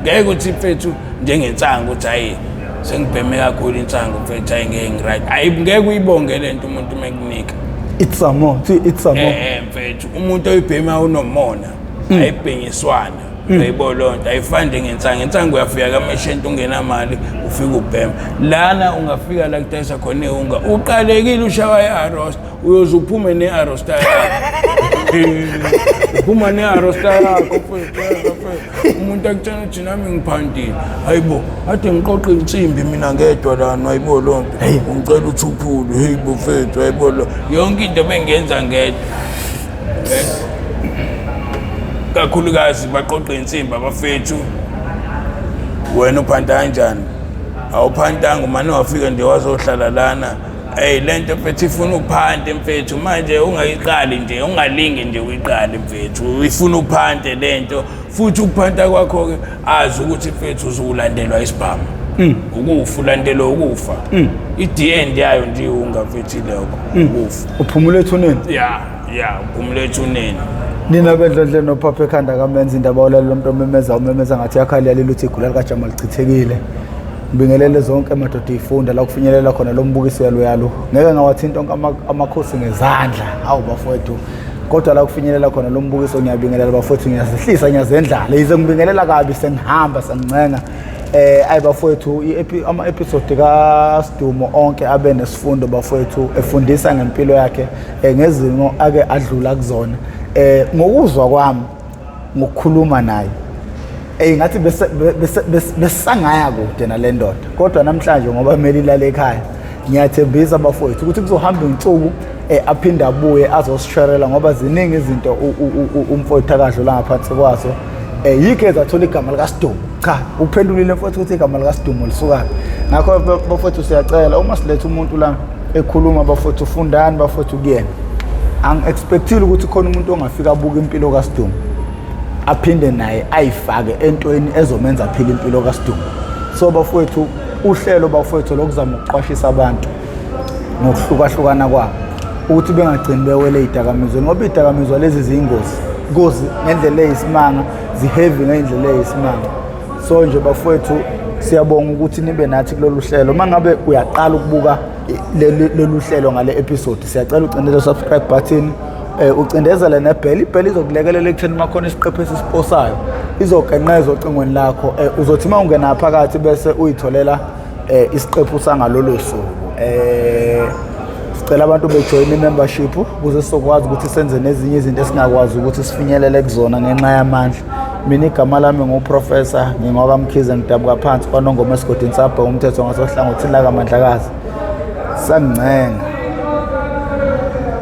Ngeke ukuthi mfethu njengensangu ukuthi hayi sengibheme kakhulu insangu mfethu hayi ngeke ngiright. Hayi ngeke uyibonge lento umuntu mekunika. It's some more, it's some more. Mfethu umuntu oyibhema unomona. Ayibhengiswana. Uyayibona loo nto ayifani njengensangu. Insangu uyafika kameshenti ungenamali ufike ubhema. Lana ungafika la kudayisa khona iwunga uqalekile ushawa i-arosta uyoze uphume ne-arosta yakho. Uphuma ne-arosta yakho mfethu. Umuntu akutshela ukuthi nami ngiphandile. Hayibo, ade ngiqoqe insimbi mina ngedwa lana hayibo loo nto. Ungicela uthuphule, hey bo mfethu hayibo lo. Yonke into bengiyenza ngedwa. Kakhulukazi baqoqa insimbi abafethu. Wena uphanta kanjani? Awuphantanga umane wafika nje wazohlala lana. Hey lento mfethu ifuna uphante mfethu manje ungayiqali nje ungalingi nje uyiqale mfethu ifuna uphante lento futhi ukuphanta kwakho ke azi ukuthi mfethu uzolandelwa isibhamu. Ukufa ulandelwa ukufa. I-end yayo nje unga mfethu lokho ukufa. Uphumule ethuneni. Yeah uphumule ethuneni. Nina bendlondle nophapha ekhanda kamenza indaba olalela umuntu omemeza umemeza ngathi yakhala yalila uthi igula likaJamal lichithekile. Ngibingelele zonke amadoda ifunda la kufinyelela khona lo mbukiso yalo yalo. Ngeke ngawathinta onke amakhosi ngezandla. Hawu bafowethu. Kodwa la kufinyelela khona lo mbukiso ngiyabingelela bafowethu ngiyazehlisa ngiyazendlala. Yize ngibingelela kabi sengihamba sengincenga. Ayi bafowethu ama episode kaSidumo onke abe nesifundo bafowethu efundisa ngempilo yakhe ngezimo ake adlula kuzona. Ngokuzwa kwami ngokukhuluma naye ngathi besangaya kude nale ndoda kodwa namhlanje ngoba kumele ilale ekhaya ngiyathembisa bafowethu ukuthi kuzohamba insuku aphinde abuye azosisherela ngoba ziningi izinto umfowethu akadlula ngaphansi kwazo. Yikho ezathola igama likaSidumo. Cha, uphendulile mfowethu ukuthi igama likaSidumo lisukaphi. Ngakho bafowethu siyacela uma siletha umuntu la ekhuluma bafowethu fundani bafowethu kuyena. Angi-expectile ukuthi khona umuntu ongafika abuke impilo kaSidumo aphinde naye ayifake entweni ezomenza aphile impilo kaSidumo. So bafowethu uhlelo bafowethu lokuzama ukuqwashisa abantu ngokuhlukahlukana kwabo ukuthi bengagcini bewele idakamizweni ngoba idakamizwa lezi ziyingozi ngozi ngendlela eyisimanga, ziheavy ngendlela eyisimanga. So nje bafowethu siyabonga ukuthi nibe nathi kulolu hlelo. Uma ngabe uyaqala ukubuka lolu hlelo ngale episode siyacela ucindeze subscribe button, ucindezele nebell. Ibell izokulekelela ekutheni uma khona isiqephu esisiposayo izogenqeza ocingweni lakho. Uzothi uma ungena phakathi bese uyitholela isiqephu sangalolo suku. Sicela abantu bejoin i-membership ukuze sizokwazi ukuthi senze nezinye izinto esingakwazi ukuthi sifinyelele kuzona ngenxa yamandla. Mina igama lami nguProfessor ngingokaMkhize, ngidabuka phansi kwaNongoma esigodini sabhe umthetho ngasohlangothini lakaMandlakazi. Sangincenga.